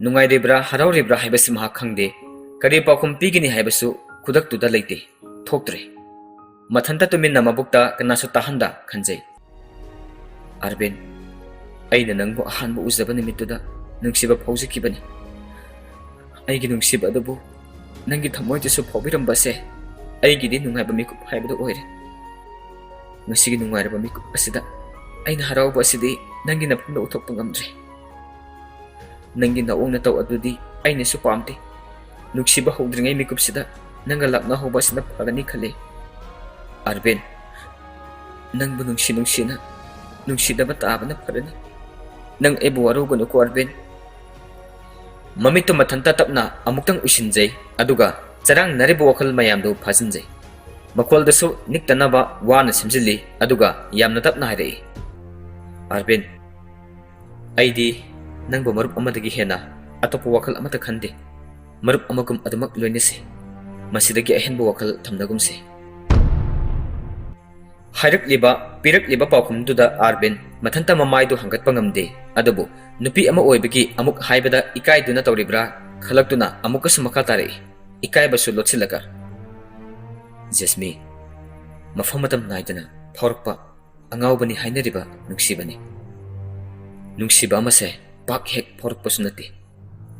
ꯅꯨꯡꯉꯥꯏꯔꯤꯕ꯭ꯔꯥ, ꯍꯔꯥꯎꯔꯤꯕ꯭ꯔꯥ ꯍꯥꯏꯕꯁꯤ ꯃꯍꯥꯛ ꯈꯪꯗꯦ꯫ ꯀꯔꯤ ꯄꯥꯎꯈꯨꯝ ꯄꯤꯒꯅꯤ ꯍꯥꯏꯕꯁꯨ ꯈꯨꯗꯛꯇꯨꯗ ꯂꯩꯇꯦ꯫ ꯊꯣꯛꯇ꯭ꯔꯦ꯫ ꯃꯊꯟꯇ ꯇꯨꯃꯤꯟꯅ ꯃꯕꯨꯛꯇ ꯀꯅꯥꯁꯨ ꯇꯥꯍꯟꯗ ꯈꯟꯖꯩ꯫ "ꯑꯔꯕꯤꯟ, ꯑꯩꯅ ꯅꯪꯕꯨ ꯑꯍꯥꯟꯕ ꯎꯖꯕ ꯅꯨꯃꯤꯠꯇꯨꯗ ꯅꯨꯡꯁꯤꯕ ꯐꯥꯎꯖꯈꯤꯕꯅꯤ꯫ ꯑꯩꯒꯤ ꯅꯨꯡꯁꯤꯕ ꯑꯗꯨꯕꯨ ꯅꯪꯒꯤ ꯊꯃꯣꯏꯗꯁꯨ ꯐꯥꯎꯕꯤꯔꯝꯕꯁꯦ ꯑꯩꯒꯤꯗꯤ ꯅꯨꯡꯉꯥꯏꯕ ꯃꯤꯀꯨꯞ ꯍꯥꯏꯕꯗꯨ ꯑꯣꯏꯔꯦ꯫ ꯉꯁꯤꯒꯤ ꯅꯨꯡꯉꯥꯏꯔꯕ ꯃꯤꯀꯨꯞ ꯑꯁꯤꯗ ꯑꯩꯅ ꯍꯔꯥꯎꯕ ꯑꯁꯤꯗꯤ ꯅꯪꯒꯤ ꯅꯐꯝꯗ ꯎꯠꯊꯣꯛꯄ ꯉꯝꯗ꯭ꯔꯦ꯫ ꯅꯪꯒꯤ ꯅꯑꯣꯡ ꯅꯇꯧ ꯑꯗꯨꯗꯤ ꯑꯩꯅꯁꯨ ꯄꯥꯝꯗꯦ꯫ ꯅꯨꯡꯁꯤꯕ ꯍꯧꯗ꯭ꯔꯤꯉꯩ ꯃꯤꯀꯨꯞꯁꯤꯗ ꯅꯪꯒ ꯂꯥꯞꯅꯍꯧꯕ ꯑꯁꯤꯅ ꯐꯒꯅꯤ ꯈꯜꯂꯤ꯫ ꯑꯔꯕꯤꯟ, ꯅꯪꯕꯨ ꯅꯨꯡꯁꯤ ꯅꯨꯡꯁꯤꯅ ꯅꯨꯡꯁꯤꯗꯕ ꯇꯥꯕꯅ ꯐꯔꯅꯤ꯫ ꯅꯪ ꯑꯩꯕꯨ ꯋꯥꯔꯧꯒꯅꯨꯀꯣ, ꯑꯔꯕꯤꯟ꯫" ꯃꯃꯤꯠꯇꯨ ꯃꯊꯟꯇ ꯇꯞꯅ ꯑꯃꯨꯛꯇꯪ ꯎꯏꯁꯤꯟꯖꯩ, ꯑꯗꯨꯒ ꯆꯔꯥꯡꯅꯔꯤꯕ ꯋꯥꯈꯜ ꯃꯌꯥꯝꯗꯨ ꯐꯥꯖꯤꯟꯖꯩ꯫ ꯃꯈꯣꯜꯗꯁꯨ ꯅꯤꯛꯇꯅꯕ ꯋꯥꯅ ꯁꯦꯝꯖꯤꯜꯂꯤ, ꯑꯗꯨꯒ ꯌꯥꯝꯅ ꯇꯞꯅ ꯍꯥꯏꯔꯛꯏ, "ꯑꯔꯕꯤꯟ, ꯑꯩꯗꯤ ꯅꯪꯕꯨ ꯃꯔꯨꯞ ꯑꯃꯗꯒꯤ ꯍꯦꯟꯅ ꯑꯇꯣꯞꯄ ꯋꯥꯈꯜ ꯑꯃꯠꯇ ꯈꯟꯗꯦ꯫ ꯃꯔꯨꯞ ꯑꯃꯒꯨꯝ ꯑꯗꯨꯃꯛ ꯂꯣꯏꯅꯁꯤ꯫ ꯃꯁꯤꯗꯒꯤ ꯑꯍꯦꯟꯕ ꯋꯥꯈꯜ ꯊꯝꯅꯒꯨꯝꯁꯤ꯫" ꯍꯥꯏꯔꯛꯂꯤꯕ, ꯄꯤꯔꯛꯂꯤꯕ ꯄꯥꯎꯈꯨꯝꯗꯨꯗ ꯑꯥꯔꯕꯤꯟ ꯃꯊꯟꯇ ꯃꯃꯥꯏꯗꯨ ꯍꯪꯒꯠꯄ ꯉꯝꯗꯦ꯫ ꯑꯗꯨꯕꯨ ꯅꯨꯄꯤ ꯑꯃ ꯑꯣꯏꯕꯒꯤ ꯑꯃꯨꯛ ꯍꯥꯏꯕꯗ ꯏꯀꯥꯏꯗꯨꯅ ꯇꯧꯔꯤꯕ꯭ꯔꯥ ꯈꯜꯂꯛꯇꯨꯅ ꯑꯃꯨꯛꯀꯁꯨ ꯃꯈꯥ ꯇꯥꯔꯛꯏ, ꯏꯀꯥꯏꯕꯁꯨ ꯂꯣꯠꯁꯤꯜꯂꯒ, "ꯖꯦꯁꯃꯤ, ꯃꯐꯝ ꯃꯇꯝ ꯅꯥꯏꯗꯅ ꯐꯥꯎꯔꯛꯄ ꯑꯉꯥꯎꯕꯅꯤ ꯍꯥꯏꯅꯔꯤꯕ ꯅꯨꯡꯁꯤꯕꯅꯤ꯫ ꯅꯨꯡꯁꯤꯕ ꯑꯃꯁꯦ ꯄꯥꯛ ꯍꯦꯛ ꯐꯥꯎꯔꯛꯄꯁꯨ ꯅꯠꯇꯦ꯫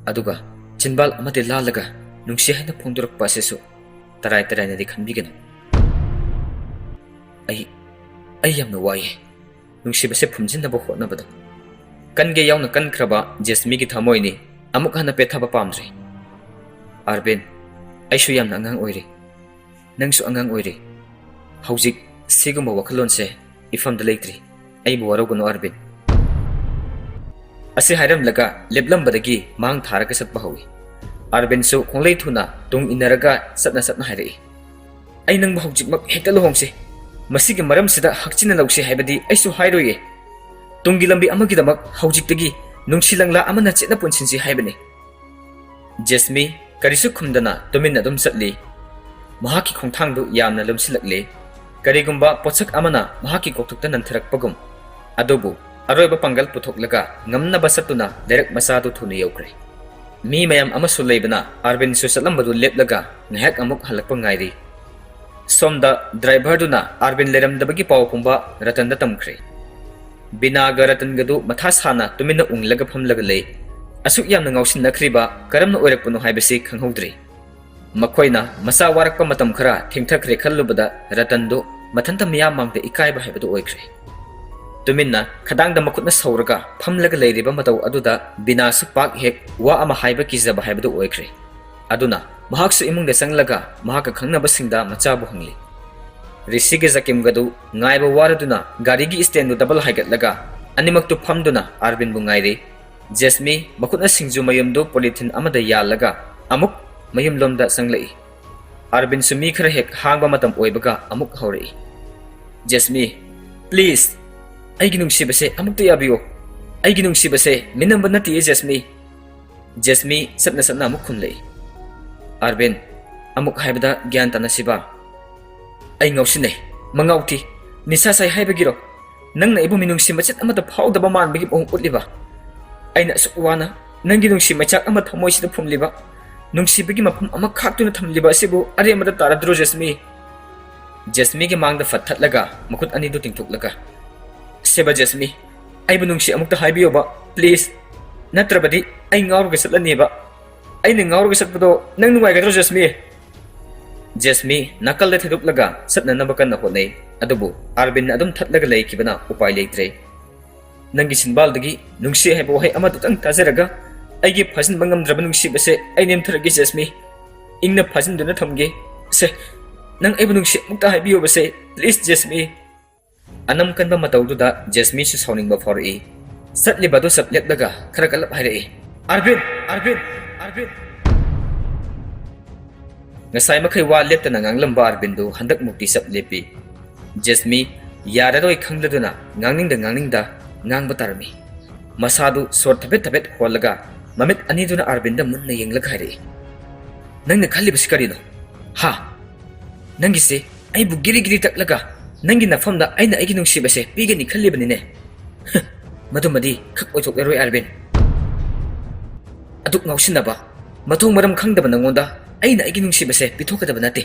ꯑꯗꯨꯒ ꯆꯤꯟꯕꯥꯜ ꯑꯃꯗꯤ ꯂꯥꯜꯂꯒ ꯅꯨꯡꯁꯤ ꯍꯥꯏꯅ ꯐꯣꯡꯗꯣꯔꯛꯄ ꯑꯁꯤꯁꯨ ꯇꯔꯥꯏ ꯇꯔꯥꯏꯅꯗꯤ ꯈꯟꯕꯤꯒꯅꯨ꯫ ꯑꯩ, ꯑꯩ ꯌꯥꯝꯅ ꯋꯥꯏꯌꯦ꯫ ꯅꯨꯡꯁꯤꯕꯁꯦ ꯐꯨꯝꯖꯤꯟꯅꯕ ꯍꯣꯠꯅꯕꯗ ꯀꯟꯒꯦ ꯌꯥꯎꯅ ꯀꯟꯈ꯭ꯔꯕ ꯖꯦꯁꯃꯤꯒꯤ ꯊꯃꯣꯏꯅꯤ꯫ ꯑꯃꯨꯛ ꯍꯟꯅ ꯄꯦꯠꯊꯕ ꯄꯥꯝꯗ꯭ꯔꯦ꯫ ꯑꯥꯔꯕꯤꯟ, ꯑꯩꯁꯨ ꯌꯥꯝꯅ ꯑꯉꯥꯡ ꯑꯣꯏꯔꯤ꯫ ꯅꯪꯁꯨ ꯑꯉꯥꯡ ꯑꯣꯏꯔꯤ꯫ ꯍꯧꯖꯤꯛ ꯁꯤꯒꯨꯝꯕ ꯋꯥꯈꯜꯂꯣꯟꯁꯦ ꯏꯐꯝꯗ ꯂꯩꯇ꯭ꯔꯤ꯫ ꯑꯩꯕꯨ ꯋꯥꯔꯧꯒꯅꯨ, ꯑꯥꯔꯕꯤꯟ꯫" ꯑꯁꯤ ꯍꯥꯏꯔꯝꯂꯒ ꯂꯦꯞꯂꯝꯕꯗꯒꯤ ꯃꯥꯡ ꯊꯥꯔꯒ ꯆꯠꯄ ꯍꯧꯏ꯫ ꯑꯥꯔꯕꯤꯟꯁꯨ ꯈꯣꯡꯂꯩ ꯊꯨꯅ ꯇꯨꯡ ꯏꯟꯅꯔꯒ ꯆꯠꯅ ꯆꯠꯅ ꯍꯥꯏꯔꯛꯏ, "ꯑꯩ ꯅꯪꯕꯨ ꯍꯧꯖꯤꯛꯃꯛ ꯍꯦꯛꯇ ꯂꯨꯍꯣꯡꯁꯤ꯫ ꯃꯁꯤꯒꯤ ꯃꯔꯝꯁꯤꯗ ꯍꯛꯆꯤꯟꯅ ꯂꯧꯁꯤ ꯍꯥꯏꯕꯗꯤ ꯑꯩꯁꯨ ꯍꯥꯏꯔꯣꯏꯌꯦ꯫ ꯇꯨꯡꯒꯤ ꯂꯝꯕꯤ ꯑꯃꯒꯤꯗꯃꯛ ꯍꯧꯖꯤꯛꯇꯒꯤ ꯅꯨꯡꯁꯤ ꯂꯪꯂꯥ ꯑꯃꯅ ꯆꯦꯠꯅ ꯄꯨꯟꯁꯤꯟꯁꯤ ꯍꯥꯏꯕꯅꯤ꯫" ꯖꯦꯁꯃꯤ ꯀꯔꯤꯁꯨ ꯈꯨꯝꯗꯅ ꯇꯨꯃꯤꯟꯅ ꯑꯗꯨꯝ ꯆꯠꯂꯤ꯫ ꯃꯍꯥꯛꯀꯤ ꯈꯣꯡꯊꯥꯡꯗꯨ ꯌꯥꯝꯅ ꯂꯨꯝꯁꯤꯜꯂꯛꯂꯦ꯫ ꯀꯔꯤꯒꯨꯝꯕ ꯄꯣꯠꯁꯛ ꯑꯃꯅ ꯃꯍꯥꯛꯀꯤ ꯀꯣꯛꯊꯛꯇ ꯅꯟꯊꯔꯛꯄꯒꯨꯝ꯫ ꯑꯗꯨꯕꯨ ꯑꯔꯣꯏꯕ ꯄꯥꯡꯒꯜ ꯄꯨꯊꯣꯛꯂꯒ ꯉꯝꯅꯕ ꯆꯠꯇꯨꯅ ꯂꯩꯔꯛ ꯃꯆꯥꯗꯨ ꯊꯨꯅ ꯌꯧꯈ꯭ꯔꯦ꯫ ꯃꯤ ꯃꯌꯥꯝ ꯑꯃꯁꯨ ꯂꯩꯕꯅ ꯑꯥꯔꯕꯤꯟꯁꯨ ꯆꯠꯂꯝꯕꯗꯨ ꯂꯦꯞꯂꯒ ꯉꯥꯏꯍꯥꯛ ꯑꯃꯨꯛ ꯍꯜꯂꯛꯄ ꯉꯥꯏꯔꯤ꯫ ꯁꯣꯝꯗ ꯗ꯭ꯔꯥꯏꯚꯔꯗꯨꯅ ꯑꯥꯔꯕꯤꯟ ꯂꯩꯔꯝꯗꯕꯒꯤ ꯄꯥꯎ ꯄꯨꯝꯕ ꯔꯇꯟꯗ ꯇꯝꯈ꯭ꯔꯦ꯫ ꯕꯤꯅꯥꯒ ꯔꯇꯟꯒꯗꯨ ꯃꯊꯥ ꯁꯥꯅ ꯇꯨꯃꯤꯟꯅ ꯎꯪꯂꯒ ꯐꯝꯂꯒ ꯂꯩ꯫ ꯑꯁꯨꯛ ꯌꯥꯝꯅ ꯉꯥꯎꯁꯤꯟꯅꯈ꯭ꯔꯤꯕ ꯀꯔꯝꯅ ꯑꯣꯏꯔꯛꯄꯅꯣ ꯍꯥꯏꯕꯁꯤ ꯈꯪꯍꯧꯗ꯭ꯔꯤ꯫ ꯃꯈꯣꯏꯅ ꯃꯆꯥ ꯋꯥꯔꯛꯄ ꯃꯇꯝ ꯈꯔ ꯊꯦꯡꯊꯈ꯭ꯔꯦ ꯈꯜꯂꯨꯕꯗ ꯔꯇꯟꯗꯨ ꯃꯊꯟꯇ ꯃꯤꯌꯥꯝ ꯃꯥꯡꯗ ꯏꯀꯥꯏꯕ ꯍꯥꯏꯕꯗꯨ ꯑꯣꯏꯈ꯭ꯔꯦ꯫ ꯇꯨꯃꯤꯟꯅ ꯈꯗꯥꯡꯗ ꯃꯈꯨꯠꯅ ꯁꯧꯔꯒ ꯐꯝꯂꯒ ꯂꯩꯔꯤꯕ ꯃꯇꯧ ꯑꯗꯨꯗ ꯕꯤꯅꯥꯁꯨ ꯄꯥꯛ ꯍꯦꯛ ꯋꯥ ꯑꯃ ꯍꯥꯏꯕ ꯀꯤꯖꯕ ꯍꯥꯏꯕꯗꯨ ꯑꯣꯏꯈ꯭ꯔꯦ꯫ ꯑꯗꯨꯅ ꯃꯍꯥꯛꯁꯨ ꯏꯃꯨꯡꯗ ꯆꯪꯂꯒ ꯃꯍꯥꯛꯀ ꯈꯪꯅꯕꯁꯤꯡꯗ ꯃꯆꯥꯕꯨ ꯍꯪꯂꯤ꯫ ꯔꯤꯁꯤꯒ ꯖꯀꯤꯝꯒꯗꯨ ꯉꯥꯏꯕ ꯋꯥꯔꯗꯨꯅ ꯒꯥꯔꯤꯒꯤ ꯁ꯭ꯇꯦꯟꯗꯨ ꯗꯕꯜ ꯍꯥꯏꯒꯠꯂꯒ ꯑꯅꯤꯃꯛꯇꯨ ꯐꯝꯗꯨꯅ ꯑꯥꯔꯕꯤꯟꯕꯨ ꯉꯥꯏꯔꯤ꯫ ꯖꯦꯁꯃꯤ ꯃꯈꯨꯠꯅ ꯁꯤꯡꯖꯨ ꯃꯌꯨꯝꯗꯨ ꯄꯣꯂꯤꯊꯤꯟ ꯑꯃꯗ ꯌꯥꯜꯂꯒ ꯑꯃꯨꯛ ꯃꯌꯨꯝꯂꯣꯝꯗ ꯆꯪꯂꯛꯏ꯫ ꯑꯥꯔꯕꯤꯟꯁꯨ ꯃꯤ ꯈꯔ ꯍꯦꯛ ꯍꯥꯡꯕ ꯃꯇꯝ ꯑꯣꯏꯕꯒ ꯑꯃꯨꯛ ꯍꯧꯔꯛꯏ꯫ "ꯖꯦꯁꯃꯤ, please, ꯑꯩꯒꯤ ꯅꯨꯡꯁꯤꯕꯁꯦ ꯑꯃꯨꯛꯇ ꯌꯥꯕꯤꯌꯨ꯫ ꯑꯩꯒꯤ ꯅꯨꯡꯁꯤꯕꯁꯦ ꯃꯤꯅꯝꯕ ꯅꯠꯇꯤꯌꯦ ꯖꯦꯁꯃꯤ꯫" ꯖꯦꯁꯃꯤ ꯆꯠꯅ ꯆꯠꯅ ꯑꯃꯨꯛ ꯈꯨꯝꯂꯛꯏ꯫ "ꯑꯥꯔꯕꯤꯟ, ꯑꯃꯨꯛ ꯍꯥꯏꯕꯗ ꯒ꯭ꯌꯥꯟ ꯇꯥꯅꯁꯤꯕ꯫ ꯑꯩ ꯉꯥꯎꯁꯤꯟꯅꯩ, ꯃꯉꯥꯎ ꯊꯤ, ꯅꯤꯁꯥ ꯆꯥꯏ ꯍꯥꯏꯕꯒꯤꯔꯣ? ꯅꯪꯅ ꯑꯩꯕꯨ ꯃꯤꯅꯨꯡꯁꯤ ꯃꯆꯦꯠ ꯑꯃꯠꯇ ꯐꯥꯎꯗꯕ ꯃꯥꯟꯕꯒꯤ ꯃꯑꯣꯡ ꯎꯠꯂꯤꯕ? ꯑꯩꯅ ꯑꯁꯨꯛ ꯋꯥꯅ ꯅꯪꯒꯤ ꯅꯨꯡꯁꯤ ꯃꯩꯆꯥꯛ ꯑꯃ ꯊꯃꯣꯏꯁꯤꯗ ꯐꯨꯝꯂꯤꯕ, ꯅꯨꯡꯁꯤꯕꯒꯤ ꯃꯐꯝ ꯑꯃ ꯈꯥꯛꯇꯨꯅ ꯊꯝꯂꯤꯕ ꯑꯁꯤꯕꯨ ꯑꯔꯦꯝꯕꯗ ꯇꯥꯔꯗ꯭ꯔꯣ ꯖꯦꯁꯃꯤ?" ꯖꯦꯁꯃꯤꯒꯤ ꯃꯥꯡꯗ ꯐꯠ ꯊꯠꯂꯒ ꯃꯈꯨꯠ ꯑꯅꯤꯗꯨ ꯇꯤꯡꯊꯣꯛꯂꯒ, "ꯁꯦꯕ ꯖꯦꯁꯃꯤ, ꯑꯩꯕꯨ ꯅꯨꯡꯁꯤ ꯑꯃꯨꯛꯇ ꯍꯥꯏꯕꯤꯌꯣꯕ, please꯫ ꯅꯠꯇ꯭ꯔꯕꯗꯤ ꯑꯩ ꯉꯥꯎꯔꯒ ꯆꯠꯂꯅꯦꯕ꯫ ꯑꯩꯅ ꯉꯥꯎꯔꯒ ꯆꯠꯄꯗꯣ ꯅꯪ ꯅꯨꯡꯉꯥꯏꯒꯗ꯭ꯔꯣ ꯖꯦꯁꯃꯤ?" ꯖꯦꯁꯃꯤ ꯅꯥꯀꯜꯗ ꯊꯦꯗꯣꯛꯂꯒ ꯆꯠꯅꯅꯕ ꯀꯟꯅ ꯍꯣꯠꯅꯩ꯫ ꯑꯗꯨꯕꯨ ꯑꯥꯔꯕꯤꯟꯅ ꯑꯗꯨꯝ ꯊꯠꯂꯒ ꯂꯩꯈꯤꯕꯅ ꯎꯄꯥꯏ ꯂꯩꯇ꯭ꯔꯦ꯫ "ꯅꯪꯒꯤ ꯁꯤꯟꯕꯥꯜꯗꯒꯤ ꯅꯨꯡꯁꯤ ꯍꯥꯏꯕ ꯋꯥꯍꯩ ꯑꯃꯗꯨꯇꯪ ꯇꯥꯖꯔꯒ ꯑꯩꯒꯤ ꯐꯥꯖꯤꯟꯕ ꯉꯝꯗ꯭ꯔꯕ ꯅꯨꯡꯁꯤꯕꯁꯦ ꯑꯩ ꯅꯦꯝꯊꯔꯒꯦ ꯖꯦꯁꯃꯤ꯫ ꯏꯪꯅ ꯐꯥꯖꯤꯟꯗꯨꯅ ꯊꯝꯒꯦ꯫ ꯁꯦ, ꯅꯪ ꯑꯩꯕꯨ ꯅꯨꯡꯁꯤ ꯑꯃꯨꯛꯇ ꯍꯥꯏꯕꯤꯌꯣꯕꯁꯦ, please ꯖꯦꯁꯃꯤ꯫" ꯑꯅꯝ ꯀꯟꯕ ꯃꯇꯧꯗꯨꯗ ꯖꯦꯁꯃꯤꯁꯨ ꯁꯥꯎꯅꯤꯡꯕ ꯐꯥꯎꯔꯛꯏ꯫ ꯆꯠꯂꯤꯕ ꯑꯗꯨ ꯆꯞ ꯂꯦꯞꯂꯒ ꯈꯔ ꯀꯜꯂꯞ ꯍꯥꯏꯔꯛꯏ, "ꯑꯥꯔꯕꯤꯟ! ꯑꯥꯔꯕꯤꯟ! ꯑꯥꯔꯕꯤꯟ!" ꯉꯁꯥꯏ ꯃꯈꯩ ꯋꯥ ꯂꯦꯞꯇꯅ ꯉꯥꯡꯂꯝꯕ ꯑꯥꯔꯕꯤꯟꯗꯨ ꯍꯟꯗꯛ ꯃꯨꯛꯇꯤ ꯆꯞ ꯂꯦꯞꯄꯤ꯫ ꯖꯦꯁꯃꯤ ꯌꯥꯔꯔꯣꯏ ꯈꯪꯂꯗꯨꯅ ꯉꯥꯡꯅꯤꯡꯗ ꯉꯥꯡꯅꯤꯡꯗ ꯉꯥꯡꯕ ꯇꯥꯔꯝꯃꯤ꯫ ꯃꯁꯥꯗꯨ ꯁꯣꯔ ꯊꯕꯦꯠ ꯊꯕꯦꯠ ꯍꯣꯜꯂꯒ ꯃꯃꯤꯠ ꯑꯅꯤꯗꯨꯅ ꯑꯥꯔꯕꯤꯟꯗ ꯃꯨꯟꯅ ꯌꯦꯡꯂꯒ ꯍꯥꯏꯔꯛꯏ, "ꯅꯪꯅ ꯈꯜꯂꯤꯕꯁꯤ ꯀꯔꯤꯅꯣ? ꯍꯥ? ꯅꯪꯒꯤꯁꯦ ꯑꯩꯕꯨ ꯒꯤꯔꯤ ꯒꯤꯔꯤ ꯇꯛꯂꯒ ꯅꯪꯒꯤ ꯅꯐꯝꯗ ꯑꯩꯅ ꯑꯩꯒꯤ ꯅꯨꯡꯁꯤꯕꯁꯦ ꯄꯤꯒꯅꯤ ꯈꯜꯂꯤꯕꯅꯤꯅꯦ꯫ ꯍ, ꯃꯗꯨꯃꯗꯤ ꯈꯛ ꯑꯣꯏꯊꯣꯛꯂꯔꯣꯏ, ꯑꯥꯔꯕꯤꯟ꯫ ꯑꯗꯨꯛ ꯉꯥꯎꯁꯤꯟꯅꯕ, ꯃꯊꯣꯡ ꯃꯔꯝ ꯈꯪꯗꯕ ꯅꯪꯉꯣꯟꯗ ꯑꯩꯅ ꯑꯩꯒꯤ ꯅꯨꯡꯁꯤꯕꯁꯦ ꯄꯤꯊꯣꯛꯀꯗꯕ ꯅꯠꯇꯦ꯫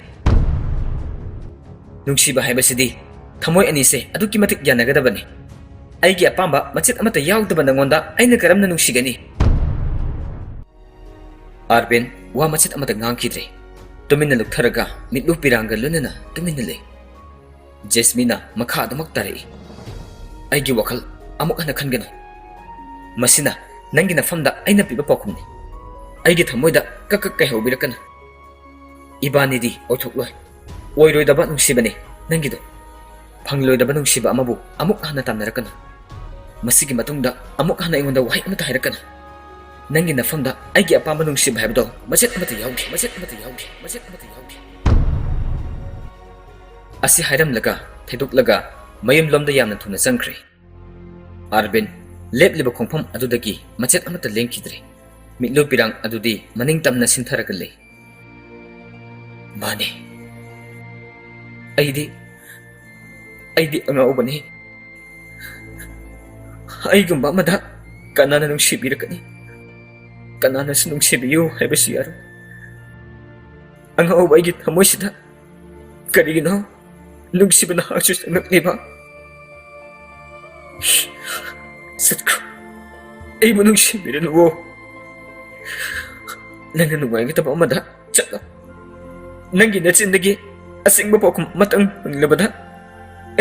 ꯅꯨꯡꯁꯤꯕ ꯍꯥꯏꯕꯁꯤꯗꯤ ꯊꯃꯣꯏ ꯑꯅꯤꯁꯦ ꯑꯗꯨꯛꯀꯤ ꯃꯇꯤꯛ ꯌꯥꯅꯒꯗꯕꯅꯤ꯫ ꯑꯩꯒꯤ ꯑꯄꯥꯝꯕ ꯃꯆꯦꯠ ꯑꯃꯠꯇ ꯌꯥꯎꯗꯕ ꯅꯪꯉꯣꯟꯗ ꯑꯩꯅ ꯀꯔꯝꯅ ꯅꯨꯡꯁꯤꯒꯅꯤ? ꯑꯥꯔꯕꯤꯟ ꯋꯥ ꯃꯆꯦꯠ ꯑꯃꯠꯇ ꯉꯥꯡꯈꯤꯗ꯭ꯔꯦ꯫ ꯇꯨꯃꯤꯟꯅ ꯂꯨꯞꯊꯔꯒ ꯃꯤꯠꯂꯨ ꯄꯤꯔꯥꯡꯒ ꯂꯣꯏꯅꯅ ꯇꯨꯃꯤꯟꯅ ꯂꯩ꯫ ꯖꯦꯁꯃꯤꯅ ꯃꯈꯥ ꯑꯗꯨꯃꯛ ꯇꯥꯔꯛꯏ, "ꯑꯩꯒꯤ ꯋꯥꯈꯜ ꯑꯃꯨꯛ ꯍꯟꯅ ꯈꯟꯒꯅꯨ꯫ ꯃꯁꯤꯅ ꯅꯪꯒꯤ ꯅꯐꯝꯗ ꯑꯩꯅ ꯄꯤꯕ ꯄꯥꯎꯈꯨꯝꯅꯤ꯫ ꯑꯩꯒꯤ ꯊꯃꯣꯏꯗ ꯀꯛ ꯀꯛ ꯀꯥꯏꯍꯧꯕꯤꯔꯛꯀꯅꯨ꯫ ꯏꯕꯥꯅꯤꯗꯤ ꯑꯣꯏꯊꯣꯛꯂꯣꯏ꯫ ꯑꯣꯏꯔꯣꯏꯗꯕ ꯅꯨꯡꯁꯤꯕꯅꯤ ꯅꯪꯒꯤꯗꯣ꯫ ꯐꯪꯂꯣꯏꯗꯕ ꯅꯨꯡꯁꯤꯕ ꯑꯃꯕꯨ ꯑꯃꯨꯛ ꯍꯟꯅ ꯇꯝꯅꯔꯛꯀꯅꯨ꯫ ꯃꯁꯤꯒꯤ ꯃꯇꯨꯡꯗ ꯑꯃꯨꯛ ꯍꯟꯅ ꯑꯩꯉꯣꯟꯗ ꯋꯥꯍꯩ ꯑꯃꯠꯇ ꯍꯥꯏꯔꯛꯀꯅꯨ꯫ ꯅꯪꯒꯤ ꯅꯐꯝꯗ ꯑꯩꯒꯤ ꯑꯄꯥꯝꯕ ꯅꯨꯡꯁꯤꯕ ꯍꯥꯏꯕꯗꯣ ꯃꯆꯦꯠ ꯑꯃꯠꯇ ꯌꯥꯎꯗꯦ, ꯃꯆꯦꯠ ꯑꯃꯠꯇ ꯌꯥꯎꯗꯦ, ꯃꯆꯦꯠ ꯑꯃꯠꯇ ꯌꯥꯎꯗꯦ꯫" ꯑꯁꯤ ꯍꯥꯏꯔꯝꯂꯒ, ꯊꯩꯗꯣꯛꯂꯒ, ꯃꯌꯨꯝꯂꯣꯝꯗ ꯌꯥꯝꯅ ꯊꯨꯅ ꯆꯪꯈ꯭ꯔꯦ꯫ ꯑꯥꯔꯕꯤꯟ ꯂꯦꯞꯂꯤꯕ ꯈꯣꯡꯐꯝ ꯑꯗꯨꯗꯒꯤ ꯃꯆꯦꯠ ꯑꯃꯠꯇ ꯂꯦꯡꯈꯤꯗ꯭ꯔꯦ꯫ ꯃꯤꯠꯂꯨ ꯄꯤꯔꯥꯡ ꯑꯗꯨꯗꯤ ꯃꯅꯤꯡ ꯇꯝꯅ ꯁꯤꯟꯊꯔꯒ ꯂꯩ꯫ "ꯃꯥꯅꯦ꯫ ꯑꯩꯗꯤ, ꯑꯩꯗꯤ ꯑꯉꯥꯎꯕꯅꯤ꯫ ꯑꯩꯒꯨꯝꯕ ꯑꯃꯗ ꯀꯅꯥꯅ ꯅꯨꯡꯁꯤꯕꯤꯔꯛꯀꯅꯤ? ꯀꯅꯥꯅꯁꯨ ꯅꯨꯡꯁꯤꯕꯤꯌꯨ ꯍꯥꯏꯕꯁꯨ ꯌꯥꯔꯣꯏ꯫ ꯑꯉꯥꯎꯕ ꯑꯩꯒꯤ ꯊꯃꯣꯏꯁꯤꯗ ꯀꯔꯤꯒꯤꯅꯣ ꯅꯨꯡꯁꯤꯕ ꯅꯍꯥꯛꯁꯨ ꯆꯪꯂꯛꯂꯤꯕ? ꯆꯠꯈ꯭ꯔꯣ꯫ ꯑꯩꯕꯨ ꯅꯨꯡꯁꯤꯕꯤꯔꯅꯨꯋꯣ꯫ ꯅꯪꯅ ꯅꯨꯡꯉꯥꯏꯒꯗꯕ ꯑꯃꯗ ꯆꯠꯂꯣ꯫ ꯅꯪꯒꯤ ꯅꯆꯤꯟꯗꯒꯤ ꯑꯁꯦꯡꯕ ꯄꯥꯎꯈꯨꯝ ꯑꯃꯇꯪ ꯐꯪꯂꯕꯗ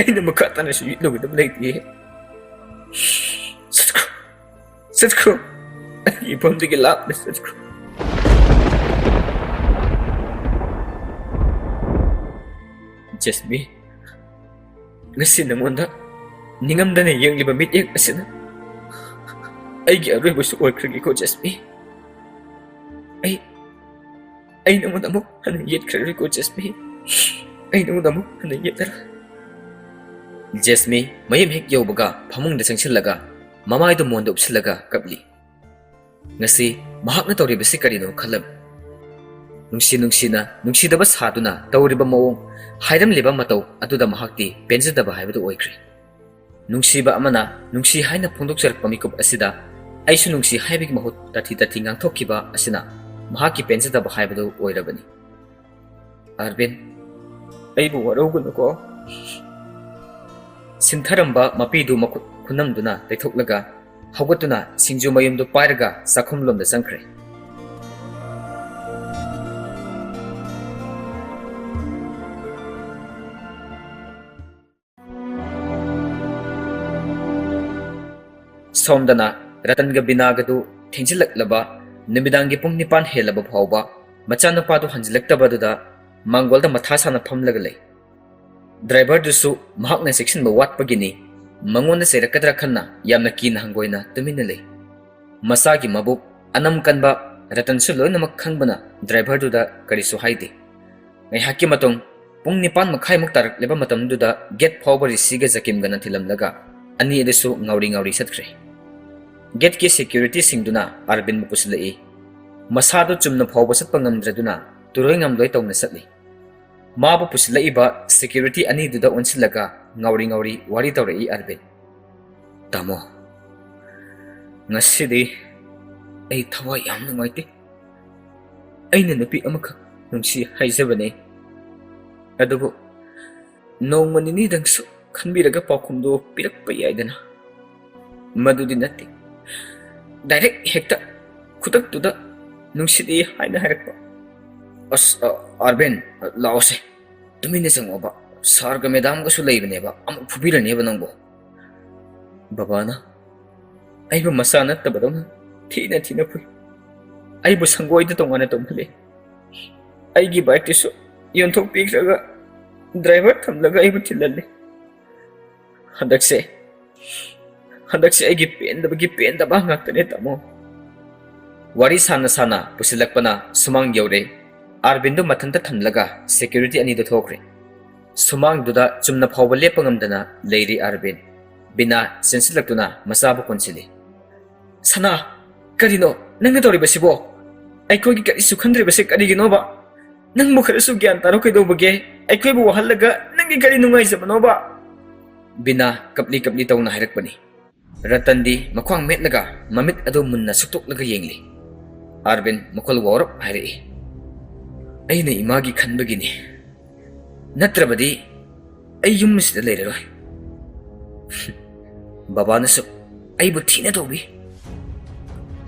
ꯑꯩꯅ ꯃꯈꯥ ꯇꯥꯅꯁꯨ ꯌꯦꯠꯂꯨꯒꯗꯕ ꯂꯩꯇꯦ꯫ ꯆꯠꯈ꯭ꯔꯣ꯫ ꯆꯠꯈ꯭ꯔꯣ꯫ ꯑꯩꯒꯤ ꯏꯐꯝꯗꯒꯤ ꯂꯥꯞꯅ ꯆꯠꯈ꯭ꯔꯣ꯫" ꯖꯦꯁꯃꯤ, ꯉꯁꯤ ꯅꯉꯣꯟꯗ ꯅꯤꯡꯉꯝꯗꯅ ꯌꯦꯡꯂꯤꯕ ꯃꯤꯠꯌꯦꯡ ꯑꯁꯤꯅ ꯑꯩꯒꯤ ꯑꯔꯣꯏꯕꯁꯨ ꯑꯣꯏꯈ꯭ꯔꯒꯦꯀꯣ, ꯖꯦꯁꯃꯤ꯫ ꯑꯩ, ꯑꯩ ꯅꯉꯣꯟꯗ ꯑꯃꯨꯛ ꯍꯟꯅ ꯌꯦꯠꯈ꯭ꯔꯔꯣꯏꯀꯣ, ꯖꯦꯁꯃꯤ꯫ ꯑꯩ ꯅꯉꯣꯟꯗ ꯑꯃꯨꯛ ꯍꯟꯅ ꯌꯦꯠꯂꯔꯣꯏ꯫ ꯖꯦꯁꯃꯤ ꯃꯌꯨꯝ ꯍꯦꯛ ꯌꯧꯕꯒ ꯐꯃꯨꯡꯗ ꯆꯪꯁꯤꯜꯂꯒ ꯃꯃꯥꯏꯗꯨ ꯃꯣꯟꯗ ꯎꯞꯁꯤꯜꯂꯒ ꯀꯞꯂꯤ꯫ ꯉꯁꯤ ꯃꯍꯥꯛꯅ ꯇꯧꯔꯤꯕꯁꯤ ꯀꯔꯤꯅꯣ ꯈꯜꯂꯝꯃꯤ꯫ ꯅꯨꯡꯁꯤ ꯅꯨꯡꯁꯤꯅ ꯅꯨꯡꯁꯤꯗꯕ ꯁꯥꯗꯨꯅ ꯇꯧꯔꯤꯕ ꯃꯑꯣꯡ, ꯍꯥꯏꯔꯝꯂꯤꯕ ꯃꯇꯧ ꯑꯗꯨꯗ ꯃꯍꯥꯛꯇꯤ ꯄꯦꯟꯖꯗꯕ ꯍꯥꯏꯕꯗꯨ ꯑꯣꯏꯈ꯭ꯔꯦ꯫ ꯅꯨꯡꯁꯤꯕ ꯑꯃꯅ ꯅꯨꯡꯁꯤ ꯍꯥꯏꯅ ꯐꯣꯡꯗꯣꯛꯆꯔꯛꯄ ꯃꯤꯀꯨꯞ ꯑꯁꯤꯗ ꯑꯩꯁꯨ ꯅꯨꯡꯁꯤ ꯍꯥꯏꯕꯒꯤ ꯃꯍꯨꯠ ꯇꯥꯊꯤ ꯇꯥꯊꯤ ꯉꯥꯡꯊꯣꯛꯈꯤꯕ ꯑꯁꯤꯅ ꯃꯍꯥꯛꯀꯤ ꯄꯦꯟꯖꯗꯕ ꯍꯥꯏꯕꯗꯨ ꯑꯣꯏꯔꯕꯅꯤ꯫ "ꯑꯔꯕꯤꯟ, ꯑꯩꯕꯨ ꯋꯥꯔꯧꯒꯅꯨꯀꯣ꯫" ꯁꯤꯟꯊꯔꯝꯕ ꯃꯄꯤꯗꯨ ꯃꯈꯨꯠ ꯈꯨꯅꯝꯗꯨꯅ ꯇꯩꯊꯣꯛꯂꯒ ꯍꯧꯒꯠꯇꯨꯅ ꯁꯤꯡꯖꯨ ꯃꯌꯨꯝꯗꯨ ꯄꯥꯏꯔꯒ ꯆꯥꯛꯈꯨꯝꯂꯣꯝꯗ ꯆꯪꯈ꯭ꯔꯦ꯫ ꯁꯣꯝꯗꯅ ꯔꯇꯟꯒ ꯕꯤꯅꯥꯒꯗꯨ ꯊꯦꯡꯖꯤꯜꯂꯛꯂꯕ ꯅꯨꯃꯤꯗꯥꯡꯒꯤ ꯄꯨꯡ ꯅꯤꯄꯥꯟ ꯍꯦꯜꯂꯕ ꯐꯥꯎꯕ ꯃꯆꯥꯅꯨꯄꯥꯗꯨ ꯍꯟꯖꯤꯜꯂꯛꯇꯕꯗꯨꯗ ꯃꯥꯡꯒꯣꯜꯗ ꯃꯊꯥ ꯁꯥꯅ ꯐꯝꯂꯒ ꯂꯩ꯫ ꯗ꯭ꯔꯥꯏꯚꯔꯗꯨꯁꯨ ꯃꯍꯥꯛꯅ ꯆꯦꯛꯁꯤꯟꯕ ꯋꯥꯠꯄꯒꯤꯅꯤ, ꯃꯉꯣꯟꯗ ꯆꯩꯔꯛꯀꯗ꯭ꯔꯥ ꯈꯟꯅ ꯌꯥꯝꯅ ꯀꯤꯅ ꯍꯪꯒꯣꯏꯅ ꯇꯨꯃꯤꯟꯅ ꯂꯩ꯫ ꯃꯁꯥꯒꯤ ꯃꯕꯨꯛ ꯑꯅꯝ ꯀꯟꯕ ꯔꯇꯟꯁꯨ ꯂꯣꯏꯅꯃꯛ ꯈꯪꯕꯅ ꯗ꯭ꯔꯥꯏꯚꯔꯗꯨꯗ ꯀꯔꯤꯁꯨ ꯍꯥꯏꯗꯦ꯫ ꯉꯥꯏꯍꯥꯛꯀꯤ ꯃꯇꯨꯡ, ꯄꯨꯡ ꯅꯤꯄꯥꯟ ꯃꯈꯥꯏꯃꯨꯛ ꯇꯥꯔꯛꯂꯕ ꯃꯇꯝꯗꯨꯗ ꯒꯦꯠ ꯐꯥꯎꯕ ꯔꯤꯁꯤꯒ ꯖꯀꯤꯝꯒꯅ ꯊꯤꯜꯂꯝꯂꯒ ꯑꯅꯤ ꯑꯗꯨꯁꯨ ꯉꯥꯎꯔꯤ ꯉꯥꯎꯔꯤ ꯆꯠꯈ꯭ꯔꯦ꯫ ꯒꯦꯠꯀꯤ ꯁꯦꯀ꯭ꯌꯨꯔꯤꯇꯤꯁꯤꯡꯗꯨꯅ ꯑꯔꯕꯤꯟꯕꯨ ꯄꯨꯁꯤꯜꯂꯛꯏ꯫ ꯃꯁꯥꯗꯨ ꯆꯨꯝꯅ ꯐꯥꯎꯕ ꯆꯠꯄ ꯉꯝꯗ꯭ꯔꯗꯨꯅ ꯇꯨꯔꯣꯏ ꯉꯝꯂꯣꯏ ꯇꯧꯅ ꯆꯠꯂꯤ꯫ ꯃꯥꯕꯨ ꯄꯨꯁꯤꯜꯂꯛꯏꯕ ꯁꯦꯀ꯭ꯌꯨꯔꯤꯇꯤ ꯑꯅꯤꯗꯨꯗ ꯑꯣꯟꯁꯤꯜꯂꯒ ꯉꯥꯎꯔꯤ ꯉꯥꯎꯔꯤ ꯋꯥꯔꯤ ꯇꯧꯔꯛꯏ ꯑꯔꯕꯤꯟ꯫ "ꯇꯥꯃꯣ, ꯉꯁꯤꯗꯤ ꯑꯩ ꯊꯋꯥꯏ ꯌꯥꯝ ꯅꯨꯡꯉꯥꯏꯇꯦ꯫ ꯑꯩꯅ ꯅꯨꯄꯤ ꯑꯃꯈꯛ ꯅꯨꯡꯁꯤ ꯍꯥꯏꯖꯕꯅꯦ꯫ ꯑꯗꯨꯕꯨ ꯅꯣꯡꯃ ꯅꯤꯅꯤꯗꯪꯁꯨ ꯈꯟꯕꯤꯔꯒ ꯄꯥꯎꯈꯨꯝꯗꯨ ꯄꯤꯔꯛꯄ ꯌꯥꯏꯗꯅ?" "ꯃꯗꯨꯗꯤ ꯅꯠꯇꯦ꯫ ꯗꯥꯏꯔꯦꯛ ꯍꯦꯛꯇ ꯈꯨꯗꯛꯇꯨꯗ ꯅꯨꯡꯁꯤꯗꯦ ꯍꯥꯏꯅ ꯍꯥꯏꯔꯛꯄ꯫" "ꯑꯁ, ꯑ, ꯑꯥꯔꯕꯤꯟ, ꯂꯥꯛꯑꯣꯁꯦ꯫ ꯇꯨꯃꯤꯟꯅ ꯆꯪꯉꯛꯑꯣꯕ꯫ ꯁꯥꯔꯒ ꯃꯦꯗꯥꯝꯒꯁꯨ ꯂꯩꯕꯅꯦꯕ꯫ ꯑꯃꯨꯛ ꯐꯨꯕꯤꯔꯅꯦꯕ ꯅꯪꯕꯨ꯫" ꯕꯕꯥꯅ ꯑꯩꯕꯨ ꯃꯆꯥ ꯅꯠꯇꯕꯗꯧꯅ ꯊꯤꯅ ꯊꯤꯅ ꯐꯨꯏ꯫ ꯑꯩꯕꯨ ꯁꯪꯒꯣꯏꯗ ꯇꯣꯉꯥꯟꯅ ꯇꯨꯝꯍꯜꯂꯤ꯫ ꯑꯩꯒꯤ ꯕꯥꯏꯛꯇꯨꯁꯨ ꯌꯣꯟꯊꯣꯛꯄꯤꯈ꯭ꯔꯒ ꯗ꯭ꯔꯥꯏꯚꯔ ꯊꯝꯂꯒ ꯑꯩꯕꯨ ꯊꯤꯜꯍꯜꯂꯤ꯫ ꯍꯟꯗꯛꯁꯦ, ꯍꯟꯗꯛꯁꯦ ꯑꯩꯒꯤ ꯄꯦꯟꯗꯕꯒꯤ ꯄꯦꯟꯗꯕ ꯉꯥꯛꯇꯅꯦ, ꯇꯥꯃꯣ꯫ ꯋꯥꯔꯤ ꯁꯥꯅ ꯁꯥꯅ ꯄꯨꯁꯤꯜꯂꯛꯄꯅ ꯁꯨꯃꯥꯡ ꯌꯧꯔꯦ꯫ ꯑꯥꯔꯕꯤꯟꯗꯨ ꯃꯊꯟꯇ ꯊꯝꯂꯒ ꯁꯦꯀ꯭ꯌꯨꯔꯤꯇꯤ ꯑꯅꯤꯗꯨ ꯊꯣꯛꯈ꯭ꯔꯦ꯫ ꯁꯨꯃꯥꯡꯗꯨꯗ ꯆꯨꯝꯅ ꯐꯥꯎꯕ ꯂꯦꯞꯄ ꯉꯝꯗꯅ ꯂꯩꯔꯤ ꯑꯥꯔꯕꯤꯟ꯫ ꯕꯤꯅꯥ ꯆꯦꯟꯁꯤꯜꯂꯛꯇꯨꯅ ꯃꯆꯥꯕꯨ ꯀꯣꯟꯁꯤꯜꯂꯤ꯫ "ꯁꯅꯥ, ꯀꯔꯤꯅꯣ ꯅꯪꯅ ꯇꯧꯔꯤꯕꯁꯤꯕꯣ? ꯑꯩꯈꯣꯏꯒꯤ ꯀꯔꯤꯁꯨ ꯈꯟꯗ꯭ꯔꯤꯕꯁꯦ ꯀꯔꯤꯒꯤꯅꯣꯕ? ꯅꯪꯕꯨ ꯈꯔꯁꯨ ꯒ꯭ꯌꯥꯟ ꯇꯥꯔꯣ ꯀꯩꯗꯧꯕꯒꯦ? ꯑꯩꯈꯣꯏꯕꯨ ꯋꯥꯍꯜꯂꯒ ꯅꯪꯒꯤ ꯀꯔꯤ ꯅꯨꯡꯉꯥꯏꯖꯕꯅꯣꯕ?" ꯕꯤꯅꯥ ꯀꯞꯂꯤ ꯀꯞꯂꯤ ꯇꯧꯅ ꯍꯥꯏꯔꯛꯄꯅꯤ꯫ ꯔꯇꯟꯗꯤ ꯃꯈ꯭ꯋꯥꯡ ꯃꯦꯠꯂꯒ ꯃꯃꯤꯠ ꯑꯗꯨ ꯃꯨꯟꯅ ꯁꯨꯛꯇꯣꯛꯂꯒ ꯌꯦꯡꯂꯤ꯫ ꯑꯥꯔꯕꯤꯟ ꯃꯈꯣꯜ ꯋꯥꯎꯔꯞ ꯍꯥꯏꯔꯛꯏ, "ꯑꯩꯅ ꯏꯃꯥꯒꯤ ꯈꯟꯕꯒꯤꯅꯤ, ꯅꯠꯇ꯭ꯔꯕꯗꯤ ꯑꯩ ꯌꯨꯝ ꯑꯁꯤꯗ ꯂꯩꯔꯔꯣꯏ꯫ ꯕꯕꯥꯅꯁꯨ ꯑꯩꯕꯨ ꯊꯤꯅ ꯇꯧꯕꯤ꯫"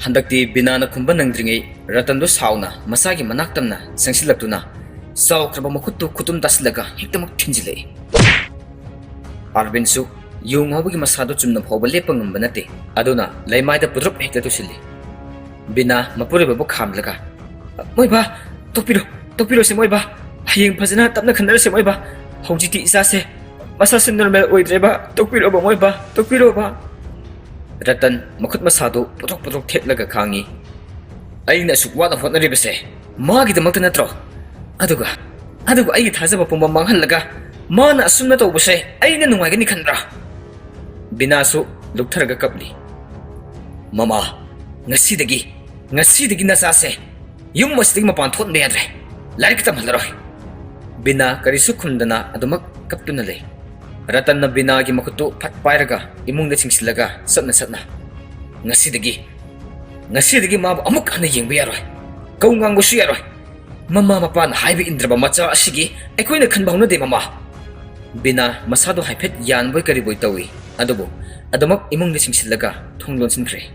ꯍꯟꯗꯛꯇꯤ ꯕꯤꯅꯥꯅ ꯈꯨꯝꯕ ꯅꯪꯗ꯭ꯔꯤꯉꯩ ꯔꯇꯟꯗꯨ ꯁꯥꯎꯅ ꯃꯁꯥꯒꯤ ꯃꯅꯥꯛ ꯇꯝꯅ ꯆꯪꯁꯤꯜꯂꯛꯇꯨꯅ ꯆꯥꯎꯈ꯭ꯔꯕ ꯃꯈꯨꯠꯇꯨ ꯈꯨꯇꯨꯝ ꯇꯥꯁꯤꯜꯂꯒ ꯍꯦꯛꯇꯃꯛ ꯊꯤꯟꯖꯤꯜꯂꯛꯏ꯫ ꯑꯥꯔꯕꯤꯟꯁꯨ ꯌꯨ ꯉꯥꯎꯕꯒꯤ ꯃꯁꯥꯗꯨ ꯆꯨꯝꯅ ꯐꯥꯎꯕ ꯂꯦꯞꯄ ꯉꯝꯕ ꯅꯠꯇꯦ꯫ ꯑꯗꯨꯅ ꯂꯩꯃꯥꯏꯗ ꯄꯨꯗ꯭ꯔꯨꯞ ꯍꯦꯛꯇ ꯇꯨꯁꯤꯜꯂꯤ꯫ ꯕꯤꯅꯥ ꯃꯄꯨꯔꯣꯏꯕꯕꯨ ꯈꯥꯝꯂꯒ, "ꯃꯣꯏꯕꯥ, ꯇꯣꯛꯄꯤꯔꯣ, ꯇꯣꯛꯄꯤꯔꯣꯁꯦ ꯃꯣꯏꯕꯥ꯫ ꯍꯌꯦꯡ ꯐꯖꯅ ꯇꯞꯅ ꯈꯟꯅꯔꯁꯦ ꯃꯣꯏꯕꯥ꯫ ꯍꯧꯖꯤꯛꯇꯤ ꯏꯆꯥꯁꯦ ꯃꯁꯥꯁꯦ ꯅꯣꯔꯃꯦꯜ ꯑꯣꯏꯗ꯭ꯔꯦꯕ꯫ ꯇꯣꯛꯄꯤꯔꯣꯕ ꯃꯣꯏꯕꯥ, ꯇꯣꯛꯄꯤꯔꯣꯕ꯫" ꯔꯇꯟ ꯃꯈꯨꯠ ꯃꯁꯥꯗꯨ ꯄꯨꯗ꯭ꯔꯣꯛ ꯄꯨꯗ꯭ꯔꯣꯛ ꯊꯦꯠꯂꯒ ꯈꯥꯡꯉꯤ꯫ "ꯑꯩꯅ ꯑꯁꯨꯛ ꯋꯥꯅ ꯍꯣꯠꯅꯔꯤꯕꯁꯦ ꯃꯥꯒꯤꯗꯃꯛꯇ ꯅꯠꯇ꯭ꯔꯣ? ꯑꯗꯨꯒ, ꯑꯗꯨꯒ ꯑꯩꯒꯤ ꯊꯥꯖꯕ ꯄꯨꯝꯕ ꯃꯥꯡꯍꯜꯂꯒ ꯃꯥꯅ ꯑꯁꯨꯝꯅ ꯇꯧꯕꯁꯦ ꯑꯩꯅ ꯅꯨꯡꯉꯥꯏꯒꯅꯤ ꯈꯟꯕ꯭ꯔꯥ?" ꯕꯤꯅꯥꯁꯨ ꯂꯨꯞꯊꯔꯒ ꯀꯞꯂꯤ꯫ "ꯃꯃꯥ, ꯉꯁꯤꯗꯒꯤ, ꯉꯁꯤꯗꯒꯤ ꯅꯆꯥꯁꯦ ꯌꯨꯝ ꯑꯁꯤꯗꯒꯤ ꯃꯄꯥꯟ ꯊꯣꯛꯍꯟꯕ ꯌꯥꯗ꯭ꯔꯦ꯫ ꯂꯥꯏꯔꯤꯛ ꯇꯝꯍꯜꯂꯔꯣꯏ꯫" ꯕꯤꯅꯥ ꯀꯔꯤꯁꯨ ꯈꯨꯝꯗꯅ ꯑꯗꯨꯃꯛ ꯀꯞꯇꯨꯅ ꯂꯩ꯫ ꯔꯇꯟꯅ ꯕꯤꯅꯥꯒꯤ ꯃꯈꯨꯠꯇꯨ ꯐꯠ ꯄꯥꯏꯔꯒ ꯏꯃꯨꯡꯗ ꯆꯤꯡꯁꯤꯜꯂꯒ ꯆꯠꯅ ꯆꯠꯅ, "ꯉꯁꯤꯗꯒꯤ, ꯉꯁꯤꯗꯒꯤ ꯃꯥꯕꯨ ꯑꯃꯨꯛ ꯍꯟꯅ ꯌꯦꯡꯕ ꯌꯥꯔꯣꯏ꯫ ꯀꯧ ꯉꯥꯡꯕꯁꯨ ꯌꯥꯔꯣꯏ꯫ ꯃꯃꯥ ꯃꯄꯥꯅ ꯍꯥꯏꯕ ꯏꯟꯗ꯭ꯔꯕ ꯃꯆꯥ ꯑꯁꯤꯒꯤ ꯑꯩꯈꯣꯏꯅ ꯈꯟꯕ ꯍꯧꯅꯗꯦ, ꯃꯃꯥ꯫" ꯕꯤꯅꯥ ꯃꯁꯥꯗꯨ ꯍꯥꯏꯐꯦꯠ ꯌꯥꯟꯕꯣꯏ ꯀꯔꯤꯕꯣꯏ ꯇꯧꯏ, ꯑꯗꯨꯕꯨ ꯑꯗꯨꯃꯛ ꯏꯃꯨꯡꯗ ꯆꯤꯡꯁꯤꯜꯂꯒ ꯊꯣꯡ ꯂꯣꯟꯁꯤꯟꯈ꯭ꯔꯦ꯫